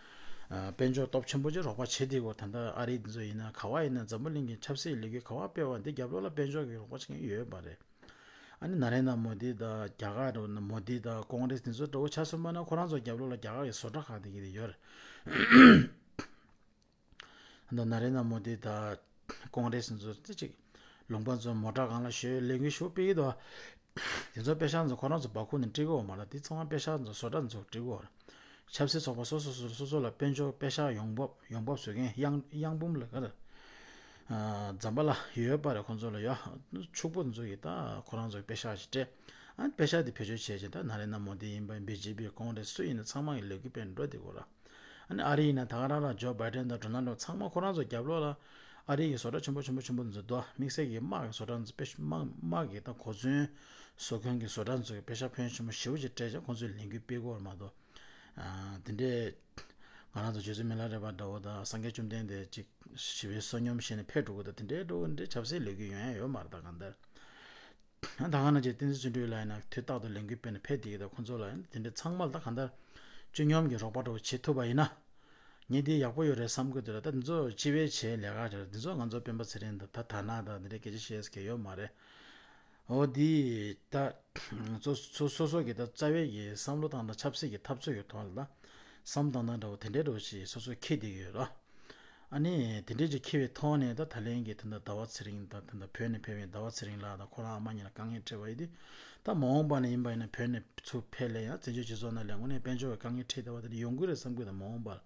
ཨ་དཔལ་འབྱོར་སྟོབས་ཆེན་པོ་ཅིག་རོགས་པ་བྱེད་བསྡད་གོ། ད་ལྟ་ཨ་རི་འདི་ཚོ་ཡིན་ན་ག་བ་ཡིན་ན་འཛམ་བུ་གླིང་གི་ཆབ་སྲིད་ལས་འགུལ་ག་བ་སྤེལ་བ་འདི་རྒྱབ་ལོགས་ལ་དཔལ་འབྱོར་གྱི་རོགས་པ་བྱེད་མཁན་ཡོད་པ་རེད། ཨ་ནི་ན་རེན་དྲ་མོ་དི་དང་རྒྱ་གར་མོ་དི་དང་ཀོང་རེས་དེ་ཚོ་འདྲ་བོ་ཆ་མཚོན་པ་ན་ཁོ་རང་ཚོ་རྒྱབ་ལོགས་ལ་རྒྱ་གར་གྱི་བཟོ་གྲྭ་ཁག་དེ་གི་དེ་ཡོད་རེད། ད་ན་རེན་དྲ་མོ་དི་དང་ཀོང་རེས་ཚོ་ཙི་ཅིག་ལུང་པ་ཚོ་མོ་ཊ་སྒང་ལ་ཞོལ་ལས་འགུལ་ཞུ་སྤེལ་གྱི་འདུག་དེ་ཚོ་པེ་ཤག་ཚོ་ཁོ་རང་ཚོ་སྦ་ཁུག་ནས་སྤྲད་གོ་མ་རེད། དེ་ཚང་མ་པེ་ཤག་ཚོ་བཟོ་གྲྭ་ཚོ་སྤྲད་གོ། ཆབ་སྲིད་ཚོགས་པ་སོ་སོ་སོ་སོ་སོ་ལ་དཔལ་འབྱོར་པེ་ཤག་ཡོང་འབབ་ཡོང་འབབ་བཟོ་མཁན་གཡང་གཡང་འབུམ་ལ་ག་རེ། ཨ་འཛམ་བུ་གླིང་ཡོད་པ་རེད། ཁོང་ཚོ་ལ་ཡ་ཕྱུག་པོ་ཚོ་གིས་ད་ཁོ་རང་ཚོའི་པེ་ཤག་ཅིག་སྤྲད། ཨ་པེ་ཤག་དེ་བེད་སྤྱོད་བྱས་བྱས་ད་ན་རེན་དྲ་མོ་དི་ཡིན་པ་བི་ཇེ་པི་ཀོང་རེས་སུ་ཡིན་ན་ཚང་མ་གི་ལས་འགུལ་སྤེལ་འགྲོ་བསྡད་གོ་ར། ཨ་ནི་ཨ་རི་ཡིན་ན་ད་ག་རང་རང་ཇོ་བྷའི་ཌེན་དང་ཌོ་ནལ་ཊམ་ཚང་མ་ཁོ་རང་ཚོ་རྒྱབ་ལོགས་ལ་ཨ་རི་གི་བཟོ་གྲྭ་ཆེན་པོ་ཆེན་པོ་ཆེན་པོ་འདི་ཚོ་འདུག་དམིགས་བསལ་གྱི་དམག་གི་བཟོ་གྲྭ་འདི་ཚོ་པེ་ཤ་དམག་དམག་གི་ད་གོ་མཚོན་བཟོ་མཁན་གྱི་བཟོ་གྲྭ་འདི་ཚོ་གི་པེ་ཤ་ཕོན་ཆེན་པོ་ཞེ་པོ་ཅིག་སྤྲད་བྱས་ཁོང་ཚོས་ལས་འགུལ་སྤེལ་གོ་ར་མ་གཏོགས། ཨ་དེ་འདྲའི་ང་རང་ཚོ་རྗེ་བཙུན་མི་ལ་རས་པ་འདྲ་བོ་དང་སངས་རྒྱས་བཅོམ་ལྡན་འདས་ཅིག་ཞི་བའི་བསོད་སྙོམས་བཞེས་ནས་ཕེབས་འགྲོ་གི་ད་དེ་འདྲའི་འགྲོ་གི་འདྲའི་ཆབ་སྲིད་ལས་འགུལ་ཡོང་ཡ་ཡོད་མ་རེད། ད་གང་ལྟར། ད་ག་ནང་བཞིན་བསྟན་འཛིན་བརྩོན་འགྲུས་ལགས་ཡིན་ན་དུས་རྟག་ཏུ་ལས་འགུལ་སྤེལ་ནས་ཕེབས་བསྡད་ཀྱི་ད་ཁོང་ཚོ་ལ་ཡང་དེ་འདྲའི་ཚང་མ་ལ་ད་གང་ལྟར་སྤྱི་སྙོམས་ཀྱི་རོགས་པ་འདྲ་བོ་བྱེད་ཐུབ་པ་ཡིན་ན། ངས་འདི་ཡག་པོ་ཡོད་རེད་བསམ་གྱི་འདུག་ལ། ད་འདི་ཚོ་སྤྱི་པའི་ཆེད་ལས་ཀ་རེད། འདི་ཚོ་ང་ཚོ་སྤེན་པ་ཚེ་རིང་དང་ད་ད་ན་དང་འདི་འདྲའི་སྐད་ཆ་བཤད་ས་གང་ཡང་ཡོད་མ་རེད། འོ་འདི་ད་སོ་སོ་སོ་སོ་གི་ད་རྩ་བའི་གི་བསམ་བློ་བཏང་སྟངས་ཆབ་སྲིད་ཀྱི་འཐབ་རྩོད་ཀྱི་ཐོག་ལ་ད་བསམ་བློ་བཏང་སྟངས་འདྲ་བོ་དེ་འདྲའི་འདྲ་བོ་ཞིག་སོ་སོས་འཁྱེར་བསྡད་ཀྱི་ཡོད་རེད། ཨ་ནི་དེ་འདྲའི་ཅིག་འཁྱེར་བའི་ཐོག་ནས་ད་ད་ལན་གྱི་ད་ལྟ་ཟླ་བ་ཚེ་རིང་དང་ད་ལྟ་བོད་ནས་ཕེབས་པའི་ཟླ་བ་ཚེ་རིང་ལགས་དང་ཁོ་རང་ཨ་མ་གཉིས་ལ་དཀའ་ངལ་འཕྲད་པ་ཡིན་དུས། ད་མ་འོངས་པ་ནས་ཡིན་པ་ཡིན་ན་བོད་ནས་ཚུར་ཕེབས་ལས་ཡང་བཙན་བྱོལ་སྤྱི་ཚོགས་ནང་ལ་དངོས་གནས་དཔལ་འབྱོར་གྱི་དཀའ་ངལ་འཕྲད་བསྡད་པ་དེ་འདྲ་ཡོང་གི་རེད་བསམ་གྱི་འདུག་མ་འོངས་པར།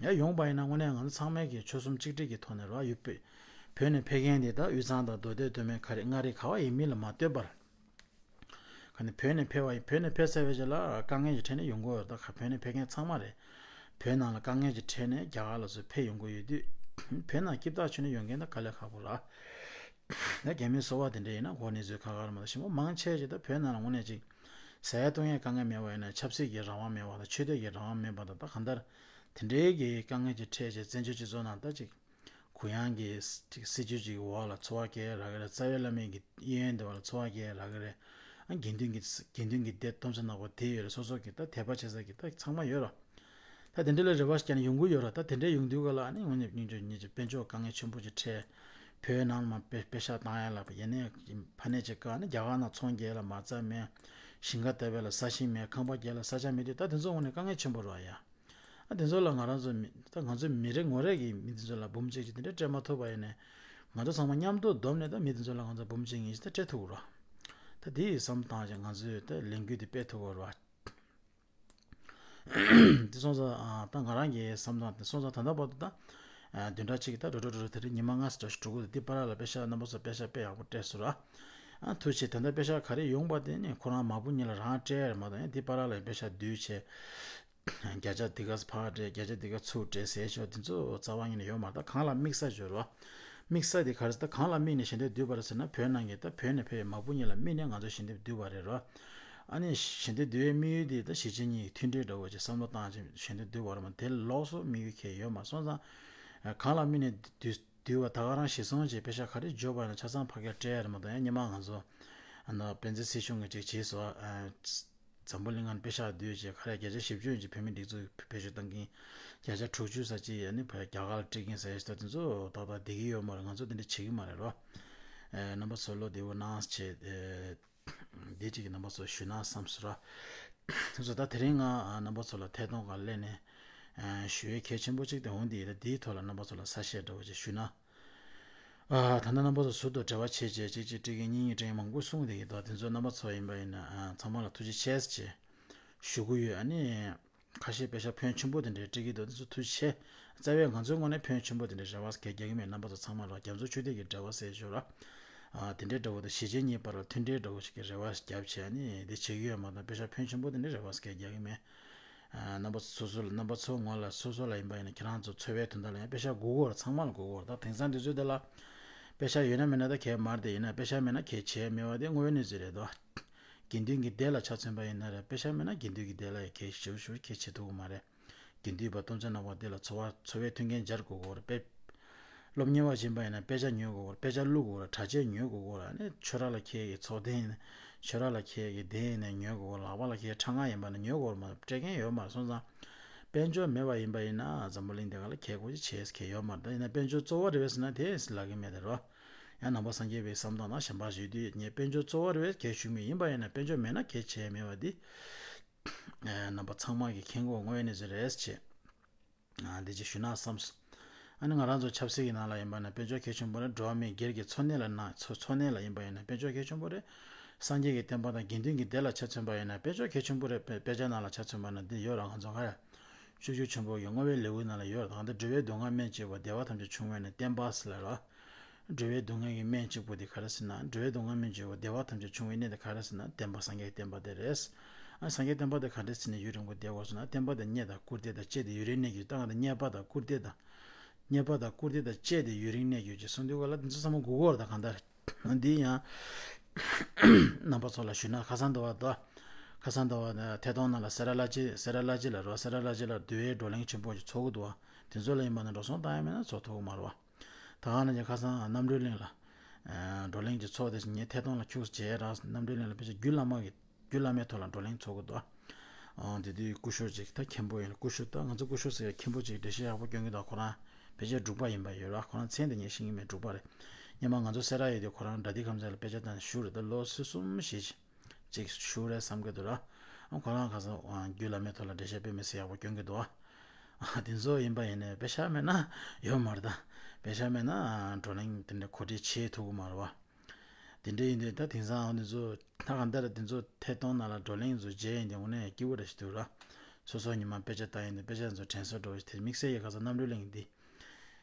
ཡང་ཡོང་པ་ཡིན་ན་དངོས་གནས་ང་ཚོ་ཚང་མས་ཀྱི་ཆོལ་གསུམ་གཅིག་སྒྲིལ་གྱི་ཐོག་ནས་རོགས་ཡོད་པའི་བོད་ནས་ཕེབས་མཁན་དེ་ད་དབུས་གཙང་དང་མདོ་སྟོད་སྟོད་སྨད་ཁ་རེ་མངའ་རིས་ག་བ་ཡིན་མིན་ལ་མ་ལྟོས་པར། ག་ནས་བོད་ནས་ཕེབས་པ་ཡིན། བོད་ནས་ཕེབས་ཚར་བའི་རྗེས་ལ་དཀའ་ངལ་གྱི་འཕྲད་ནས་ཡོང་གི་ཡོད་རེད། ད་ག་བོད་ནས་ཕེབས་མཁན་ཚང་མ་རེད། བོད་ནང་ལ་དཀའ་ངལ་གྱི་འཕྲད་ནས་རྒྱ་གར་ལ་ཚུར་ཕེབས་ཡོང་གི་ཡོད་དུས། བོད་ནང་སྐྱིད་ཐག་ཆོད་ནས་ཡོང་མཁན་ད་དཀའ་ལས་ཁག་པོ་རེད། ད་རྒྱ་མིའི་སོ་པ་དེ་འདྲ་ཡིན་ན་འགོ་ནས་ཚུར་ཁ་ཁར་མ་ད་ཞིམ་པོ་མང་ཆེ་ཅིག་ད་བོད་ནང་ལ་དངོས་གནས་ཅིག་ཟ་ཡ་བཏུང་ཡའི་དཀའ་ངལ་མེད་པ་ཡིན་ན་ཆབ་སྲིད་ཀྱི་རང་དབང་མེད་པ་དང་ཆོས་དད་ཀྱི་རང་དབང་མེད་པ་དང་ད་གང་ལྟར་དེ་འདྲའི་གི་དཀའ་ངལ་གྱི་འཕྲད་བྱས་བཙན་བྱོལ་སྤྱི་ཚོགས་ནང་ད་ཅིག་གུ་ཡངས་ཀྱི་ཅིག་སྲིད་ཇུས་ཅིག་འོག་ལ་འཚོ་བ་སྐྱེལ་རག་གི་རེད། རྩ་བའི་བླ་མའི་གི་གཡས་གཡོན་དེ་བ་ལ་འཚོ་བ་སྐྱེལ་རག་གི་རེད། ཨ་དགེ་འདུན་གྱི་དགེ་འདུན་གྱི་སྡེ་སྟོང་ཚོ་ནག་པོ་དེ་ཡོད་རེད། སོ་སོ་གི་ད་དད་པ་བྱེད་ས་གི་ད་ཚང་མ་ཡོད་ར། ད་དེ་འདྲ་ལ་རེ་བ་བསྐྱལ་ནས་ཡོང་གི་ཡོད་ར། ད་དེ་འདྲའི་ཡོང་དུས་ག་ལ་ཨ་ནི་དངོས་གནས་སྙིང་རྗེ་སྙིང་རྗེ་དཔལ་འབྱོར་དཀའ་ངལ་ཆེན་པོ་ཅིག་འཕྲད། བོད་ནང་མ་པེ་པེ་ཤག་བཏང་ཡ་ལ་ཡ་ནས་ཕ་ནས་ཅིག་ག་ནི་རྒྱ་གར་ནང་ཚོང་རྒྱག་ལ་མ་རྩ་མེད། ཞིང་ཁ་བཏབ་པ་ལ་ས་ཞིང་མེད། ཁང་པ་རྒྱག་ལ་ས་ཆ་མེད་དུས་ད་དེ་ཚོ་དངོས་གནས་དཀའ་ངལ་ཆེན་པོ་རེད་ཡ། ཨ་དེ་ཚོ་ལ་ང་རང་ཚོ་མི་ད་ང་ཚོ་མི་རེ་ངོ་རེ་གི་མི་དེ་ཚོ་ལ་འབུམ་གཅིག་ཅིག་དེ་འདྲ་སྤྲད་མ་ཐུབ་པ་ཡིན་ནའི་ང་ཚོ་ཚང་མ་མཉམ་དུ་བསྡོམས་ནས་ད་མི་དེ་ཚོ་ལ་ང་ཚོ་འབུམ་གཅིག་གཉིས་ཅིག་ད་སྤྲད་ཐུབ་ཀྱི་རེད། ད་དེ་ཡི་བསམ་བཏང་ཅིག་ང་ཚོས་ད་ལས་འགུལ་དེ་སྤེལ་ཐུབ་ཀྱི་རེད་བ། དེ་སོང་ཙང་ཨ་ད་ང་རང་གི་བསམ་བཏང་དེ་སོང་ཙང་ད་ལྟ་བར་དུ་ད་ཨ་བདུན་ཕྲག་གཅིག་གི་ད་འགྲོ་འགྲོ་འགྲོ་འགྲོ་དེ་རིང་ཉི་མ་ལྔ་ཙམ་འདྲ་ཞིག་འགྲོ་གི་འདུག་དེ་བར་ལ་པེ་ཤག་རྣམ་པ་ཚོ་པེ་ཤག་དཔེ་ཡག་པོ་སྤྲད་སོང་ར། ཨ་ཐུགས་རྗེ་ཆེ། ད་ལྟ་པེ་ཤག་ག་རེ་ཡོང་པ་དེ་ནི་ཁོ་རང་མ་བུ་གཉིས་ལ་རང་སྤྲད་ཡ་རེད་མ་གཏོགས་ཡང་དེ་བར་ལ་པེ་ཤག་བསྡུས་བྱས། བརྒྱ་ཆ་འདི་ག་ཕར་སྤྲད། བརྒྱ་ཆ་འདི་ག་ཚུར་སྤྲད་ཟེར་ཆོག་དེ་ཚོ་རྩ་བ་ཉིད་ནས་ཡོད་མ་རེད། ད་གང་ལ་དམིགས་བསལ་བརྗོད་རོགས། དམིགས་བསལ་དེ་ག་རེ་ཟེར་ད་གང་ལ་དམིགས་ནས་ཞལ་འདེབས་བསྡུས་པ་རེད་ཟེར་ན་བོད་ནང་གི་ད་བོད་ནས་ཕེབས་པའི་མ་བུ་གཉིས་ལ་དམིགས་ནས་ང་ཚོ་ཞལ་འདེབས་བསྡུས་པ་རེད་རོ། ཨ་ནི་ཞལ་འདེབས་བསྡུས་པའི་དམིགས་ཡུལ་དེ་ད་གཞིས་བྱེས་གཉིས་ཀྱི་མཐུན་སྒྲིལ་འདྲ་བོ་ཅིག་བསམ་བློ་བཏང་ཅིག་ཞལ་འདེབས་བསྡུས་པ་རེད་མ། དེ་ལོགས་སུ་དམིགས་ཡུལ་གང་ཡང་ཡོད་མ་སོང་ཙང་། གང་ལ་དམིགས་ནས་བསྡུས་བསྡུས་པ་ད་ག་རང་གཞིར་བཟུང་བྱས་པེ་ཤག་ག་རེ་འབྱོར་བ་ཡིན་ན་ཆ་ཚང་ཕ་གིར་སྤྲད་ཡ་རེད་མ་གཏོགས་ཡང་སྔོན་མ་ང་ཚོ་ཨ་ནི་བན་ཛི་སྲིད་གཞུང་གིས་ཅིག་བྱས་སོང་། འཛམ་བུ་གླིང་ལ་པེ་ཤག་བསྡུས་བྱས་ག་རེ་བརྒྱ་ཆ་བཞི་བཅུ་ཡིན་གྱི་བོད་མི་སྒྲིག་འཛུགས་བེད་སྤྱོད་བཏང་གིན་བརྒྱ་ཆ་དྲུག་ཅུ་ཙམ་ཅིག་ཨ་ནི་བོད་རྒྱ་གར་ལ་སྤྲད་གིན་ཟེར་ཡ་ཞིག་ད་དེ་ཚོ་ཏག་ཏག་བསྡད་ཀྱི་ཡོད་མ་རེད། ང་ཚོ་དེ་འདྲ་བྱེད་ཀྱི་མ་རེད་རོ། རྣམ་པ་ཚོ་བློ་བདེ་པོ་གནང་བྱས། འདི་གཅིག་གི་རྣམ་པ་ཚོ་ཞུ་ན་བསམ་སོང་ར། སོང་ཙང་ད་དེ་རིང་ང་རྣམ་པ་ཚོ་ལ་ཐད་གཏོང་སྒང་སླེབས་ནས་ཞུ་ཡས་གལ་ཆེན་པོ་གཅིག་དེ་འོང་དེ་ཡིན། ད་འདིའི་ཐོག་ལ་རྣམ་པ་ཚོ་ལ་གསལ་བཤད་འདྲ་བོ་ཅིག་ཞུ་ན། ད་ལྟ་རྣམ་པ་ཚོ་ཟུར་དུ་འབྲེལ་བ་བྱས་བྱས་གཅིག་གཅིག་སྤྲད་མཁན་གཉིས་གཉིས་སྤྲད་མཁན་མང་པོ་གསུངས་བསྡད་ཀྱི་འདུག་དེ་ཚོ་རྣམ་པ་ཚོ་ཡིན་པ་ཡིན་ན་ཚང་མ་ལ་ཐུགས་རྗེ་ཆེ་ཞེས་ཞུ་གི་ཡོད། ཨ་ནི། ཁ་ཤས་པེ་ཤག་ཕོན་ཆེན་པོ་དེ་འདྲའི་སྤྲད་ཀྱི་འདུག་དེ་ཚོ་ཐུགས་རྗེ་ཆེ། རྩ་བའི་ང་ཚོའི་ངོས་ནས་ཕོན་ཆེན་པོ་དེ་འདྲའི་རེ་བ་གང་ཡང་རྒྱག་གི་མེད། རྣམ་པ་ཚོ་ཚང་མ་ལ་རྒྱ་མཚོ་ཆུ་ཐིགས་ཀྱི་འབྲེལ་བ་ཟེར་ཞོར་ལ། ཨ་དེ་འདྲའི་འདྲ་བོ་དང་གཞིས་བྱེས་གཉིས་བར་ལ་མཐུན་འབྲེལ་འདྲ་བོ་ཞིག་གི་རེ་བ་བརྒྱབ་བྱས་ནས་དེ་བྱེད་ཀྱི་ཡོད་མ་གཏོགས་པེ་ཤག་ཕོན་ཆེན་པོ་དེ་འདྲའི་རེ་བ་གང་ཡང་རྒྱག་གི་མེད། ཨ་རྣམ་པ་ཚོ་སོ་སོ་ལ་རྣམ་པ་ཚོ་ངོས་ལ་སོ་སོ་ལ་ཡིན་པ་ཡིན་ན་ཁྱེད་རང་ཚོ་འཚོ་བའི་དོན་དག་ལ་ཡང་པེ་ཤག་དགོས་ཀྱི་ཡོད་རེད། ཚང་མ་ལ་དགོས་ཀྱི་ཡོད་རེད། ད་དེང་སང་དུས་ཚོད་འདི་ལ་པེ་ཤག་ཡོད་ན་མེད་ན་ད་གལ་མ་རེད། དེ་ཡིན་ན་པེ་ཤག་མེད་ན་གལ་ཆེ་མེད་པ་དེ་དངོས་ཡོད་གནས་ཚུལ་རེད་དོ། དགེ་འདུན་གྱི་སྡེ་ལ་ཆ་མཚོན་པ་ཡིན་ན་རེད། པེ་ཤག་མེད་ན་དགེ་འདུན་གྱི་སྡེ་ལ་ཡང་གལ་ཞེ་པོ་ཞེ་པོ་གལ་ཆེ་ཐུབ་ཀྱི་མ་རེད། དགེ་འདུན་པ་སྟོང་ཚོ་ནང་པ་སྡེ་ལ་འཚོ་བ་འཚོ་བའི་མཐུན་རྐྱེན་སྦྱར་དགོས་ཀྱི་ཡོད་རེད་པས། སློབ་གཉེར་བ་ཡིན་པ་ཡིན་ན་དཔེ་ཆ་ཉོ་དགོས་གོ། དཔེ་ཆ་བླུག་དགོས་གོ། གྲྭ་ཆས་ཉོ་དགོས་གོ་ལ་ནི་ཁྱོད་རང་ལ་ཁེལ་གྱི་ཚོགས་ཐེངས་ནས་ཁྱོད་རང་ལ་ཁེལ་གྱི་དེ་ཡིན་ནས་ཉོ་དགོས་གོ། ལག་པ་ལ་ཁེལ་ཁྲ་ང་ཡིན་པ་ན་ཉོ་དགོས་མ་སྤྲད་མཁན་ཡོད་མ་རེད། སོང་ཙང་དཔལ་འབྱོར་མེད་པ་ཡིན་པ་ཡིན་ན་འཛམ་བུ་གླིང་འདི་ག་ལ་ཁེལ་དགོས་ཀྱི་བྱེད་ཁེལ་ཡོད་མ་རེད། ད་ཡིན་ན་དཔལ་འབྱོར་གཙོ་བོ་རེད་པས་ཟེར་ན་དེ་ལབ་ཀྱི་མེད་དེ་རོ། ཡང་ནང་པ་སངས་རྒྱས་པའི་བསམ་སྟངས་ནང་གཞན་པ་ཞིག་དུས་ངས་དཔལ་འབྱོར་གཙོ་བོ་རེད་པས་གལ་ཞུ་མི་ཡིན་པ་ཡིན་ན་དཔལ་འབྱོར་མེད་ན་གལ་ཆེ་མེད་པ་འདི་རྣམ་པ་ཚང་མ་གི་མཁྱེན་དགོས་དངོས་གནས་ཟེར་རེད་ཅེས། ཨ་འདི་ཅིག་ཞུ་ན་བསམས། ཨ་ནི་ང་རང་ཚོ་ཆབ་སྲིད་ཀྱི་ནང་ལ་ཡིན་པ་ན་དཔལ་འབྱོར་གལ་ཆེན་པོ་རེད། འགྲོ་བ་མིའི་སྒེར་གྱི་འཚོ་གནས་ལ་ན་འཚོ་འཚོ་གནས་ལ་ཡིན་པ་ཡིན་ན་དཔལ་འབྱོར་གལ་ཆེན་པོ་རེད། སངས་རྒྱས་ཀྱི་བསྟན་པ་དང་དགེ་འདུན་གྱི་སྡེ་ལ་ཆ་མཚོན་པ་ཡིན་ན་དཔལ་འབྱོར་གལ་ཆེན་པོ་རེད། དཔེ་དཔེ་ཆ་ནང་ལ་ཆ་མཚོན་པ་ན་འདི་ཡོད་ར། ང་ཚོ་ག་རེ། སྤྱོད་འཇུག་ཆེན་པོ་གི་བསྔོ་བའི་ལེའུ་ནང་ལ་ཡོད་ར། ད་ལྟ་འགྲོ་བའི་སྡུག་བསྔལ་སྨན་གཅིག་པུ་བདེ་བ་ཐམས་ཅད་འབྱུང་བའི་ནི་བསྟན་པ་ཟེར་ལ་ར། འགྲོ་བའི་སྡུག་བསྔལ་གྱི་སྨན་གཅིག་པུ་དེ་ག་རེ་ཟེར་ན། འགྲོ་བའི་སྡུག་བསྔལ་སྨན་གཅིག་པུ་བདེ་བ་ཐམས་ཅད་འབྱུང་བའི་གནས་དེ་ག་རེ་ཟེར་ན་བསྟན་པ་སངས་རྒྱས་བསྟན་པ་དེ་རེད། ཨ་སངས་རྒྱས་བསྟན་པ་དེ་ག་འདྲས་ཟེར་ནས་ཡུན་རིང་པོ་བསྡད་དགོས་ཟེར་ན་བསྟན་པ་དེ་རྙེད་དང་བཀུར་སྟི་དང་བཅས་ཏེ་ཡུན་རིང་གནས་རྒྱུ། ད་ག་དེ་རྙེད་པ་དང་བཀུར་སྟི་དང་། རྙེད་པ་དང་བཀུར་སྟི་དང་བཅས་ཏེ་ཡུན་རིང་གནས་རྒྱུ་ཅེས་གསུངས་དུས་ག་ལ་འདི་ཚོ་ཚང་མ་དགོས་ཀྱི་ཡོད་རེད། ད་གང་ལྟར་འདི་ཡང་རྣམ་པ་ཚོ་ལ་ཞུས་ན་ཁ་སང་ཟླ་བ་དང་། ཁ་སང་ཟླ་བ་དང་ཐད་གཏོང་ནང་ལ་སེ་ར་བླ་སྤྱི་སེ་ར་བླ་སྤྱི་ལ་རོ། སེ་ར་བླ་སྤྱི་ལ་འདུལ་བའི་བགྲོ་གླེང་ཆེན་པོ་ཞིག་ཚོགས་ཀྱི་འདུག་བ། དེ་ཚོ་ལ་ཡིན་པ་ན་འགྲོ་སོང་བཏང་ཡ་མེད་ན་ཚོགས་ཐུབ་ཀྱི་མ་རེད་བ། ད་ག་ནང་བཞིན་ཁ་སང་རྣམ་གྲོལ་གླིང་ལ། ཨ་བགྲོ་གླེང་གི་ཚོགས་དེ་ངས་ཐད་གཏོང་ལ་ཁྱུག་ཙམ་བྱས་ར། རྣམ་གྲོལ་གླིང་ལ་ཕལ་ཆེར་རྒྱུད་བླ་མ་གི་རྒྱུད་བླ་མའི་ཐོག་ལ་བགྲོ་གླེང་ཚོགས་ཀྱི་འདུག་ཨ་དེ་དུས་སྐུ་ཞབས་ཅིག་ད་མཁན་པོ་ཡིན། སྐུ་ཞབས་ད་ང་ཚོ་སྐུ་ཞབས་ཟེར་ཡ་མཁན་པོ་ཅིག་འགྲེལ་བཤད་ཡག་པོ་སྐྱོན་གྱི་འདུག་ཁོ་རང་ཕལ་ཆེར་འབྲུག་པ་ཡིན་པ་ཡོད་ར། ཁོ་རང་མཚན་དེ་ངས་ཤེས་ཀྱི་མེད། འབྲུག་པ་རེད། སྔོན་མ་ང་ཚོ་སེ་ར་ཡོད་དུས་ཁོ་རང་དགྲ་འདུལ་ཁང་ཚན་ལ་དཔེ་ཆ་བཏང་ནས་བཞུགས་རེད། ད་ལོ་སུམ་ཅུ་ཞིག་ཅིག་བཞུགས་རེད་བསམ་གྱི་འདུག་ར། ཨ་ཁོ་རང་ཁ་སང་རྒྱུད་བླ་མའི་ཐོག་ལ་འགྲེལ་བཤད་དཔེ་མི་སྲིད་ཡག་པོ་སྐྱོན་གྱི་འདུག་ཨ་དེ་ཚོ་ཡིན་པ་ཡིན་ནའི་དཔེ་ཆ་མེད་ན་ཡོད་མ་རེད། ད་དཔེ་ཆ་མེད་ན་བགྲོ་གླེང་དེ་འདྲ་གོ་སྒྲིག་བྱེད་ཐུབ་ཀྱི་མ་རེད་བ། དེ་འདྲ་ཡིན་དུས་ད་དེང་སང་འོ་འདི་ཚོ་ད་གང་ལྟར་དེ་ཚོ་ཐད་གཏོང་ནང་ལ་བགྲོ་གླེང་ཚོ་མཇལ་ཡིན་དུས་དངོས་གནས་སྐྱིད་པོ་འདྲ་ཞིག་འདུག་ར། སོ་སོ་ཉི་མ་དཔེ་ཆ་ལྟ་ཡིན་དུས་དཔེ་ཆ་ཚོ་དྲན་གསོ་འདྲ་བོ་ཞིག་དེ་དམིགས་བསལ་གྱི་ཁ་སང་རྣམ་གྲོལ་གླིང་འདི།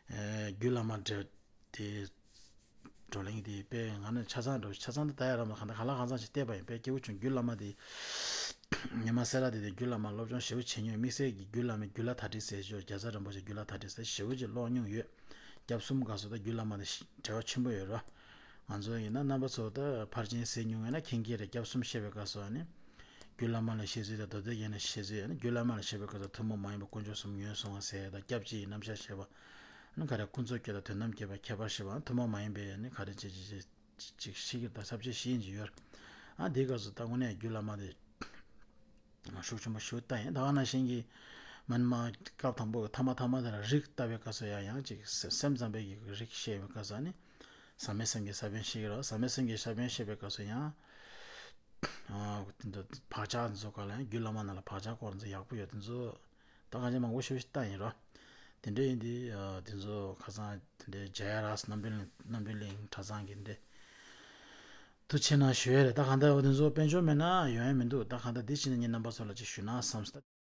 ཨེ་རྒྱུད་བླ་མ་འདྲ་དེ། བགྲོ་གླེང་དེ་དཔེ་ང་ནི་ཆ་ཚང་འདྲ་བོ་ཆ་ཚང་དུ་ལྟ་ཡ་ར་མ་གང་ལྟར་གང་ལ་གང་འཚམ་ཞིག་བལྟས་པ་ཡིན། དཔེ་སྐྱིད་པོ་བྱུང་། རྒྱུད་བླ་མ་དེ། ཉི་མ་སེ་ར་དེ་དེ་རྒྱུད་བླ་མ་སློབ་སྦྱོང་ཞེ་པོ་བྱེད་མྱོང་། དམིགས་བསལ་གྱི་རྒྱུད་བླ་མའི་རྒྱུད་བླ་དར་ཊིསི་ཟེར་ཞོ་རྒྱལ་ཚབ་རིན་པོ་ཆེ་རྒྱུད་བླ་དར་ཊིསི་ཟེར་ཞེ་པོ་ཅིག་ཀློག་མྱོང་ཡོད། སྐྱབས་གསུམ་སྐབས་སུ་ད་རྒྱུད་བླ་མ་དེ་ཤི་འབྲེལ་བ་ཆེན་པོ་ཡོད་ར། ང་ཚོ་ཡིན་ན་རྣམ་པ་ཚོ་ད་ཕར་ཕྱིན་གཟིགས་མྱོང་ཡོད་ན་མཁྱེན་གྱི་རེད། སྐྱབས་གསུམ་བཤད་པའི་སྐབས་སུ་ཨ་ནི། རྒྱུད་བླ་མ་ལ་བཤད་ཚུལ་དང་མདོ་སྡེ་རྒྱན་ལ་བཤད་ཚུལ་ཨ་ནི་རྒྱུད་བླ་མ་ལ་བཤད་པའི་སྐབས་སུ་ཐུན་མོང་མ་ཡིན་པ་དཀོན་མཆོག་གསུམ་ཉོན་མོངས་པ་ཟེར་ཡ་དང་སྐྱབས་གཅིག་གི་རྣམ་གཞག་བཤད་པ། ཨ་ནི་ག་རེ་ཀུན་རྫོབ་བརྒྱད་དང་དོན་དམ་བརྒྱད་པ་ཁྱད་པར་བཤད་པ། ཨ་ནི་ཐུན་མོང་མ་ཡིན་པའི་ཨ་ནི་ག་རེ་ཅིག་ཅིག་ཅིག་ཅིག་ཤེས་ཀྱི་དང་ས་བཅད་ཤེས་ཀྱི་ཡོད། ཨ་དེའི་སྐབས་སུ་ད་དངོས་གནས་རྒྱུད་བླ་མ་དེ། ཤུགས་ཆེན་པོ་ཞུ་ལྟ་ཡིན། ད་ག་ནང་བཞིན་གྱི་མ་ནི་མ་སྐབས་དང་པོ་གི་ཐ་མ་ཐ་མ་དེ་ལ་རིགས་བལྟ་བའི་སྐབས་སུ་ཡང་ཡང་ཅིག་སེམས་ཙམ་པའི་གི་རིགས་བཤད་པའི་སྐབས་སུ་ནི། ཟག་མེད་སེམས་ཀྱི་ས་བོན་ཤེས་ཀྱི་རེད། ཟག་མེད་སེམས་ཀྱི་ས་བོན་བཤད་པའི་སྐབས་སུ་ཡང་། ཨ་དེ་ཚོ་བག་ཆགས་འཛུགས་ག་ལ་ཡང་རྒྱུད་བླ་མ་ནང་ལ་བག་ཆགས་སྐོར་ཚོ་ཡག་པོ་ཡོད། དེ་ཚོ་ད་གང་ཅི་མང་པོ་ཞིག་བལྟ་ཡིན་རོ། དེ་འདྲ་ཡིན་དུས་ཨ་དེ་ཚོ་ཁ་སང་དེ་འདྲའི་ཇ་ཡ་ར་སི་རྣམ་གྲོལ་གླིང་རྣམ་གྲོལ་གླིང་གྲྭ་ཚང་གི་འདི། དུ་ཕྱིན་ན་ཞུ་ཡ་རེད། ད་གང་ལྟར་འོ་དེ་ཚོ་དཔལ་འབྱོར་མེད་ན་ཡོང་ཡ་མི་འདུག་ད་གང་ལྟར་འདི་ཕྱིན་ན་ངས་རྣམ་པ་ཚོ་ལ་ཅིག་ཞུ་ན་བསམ་སྟེ།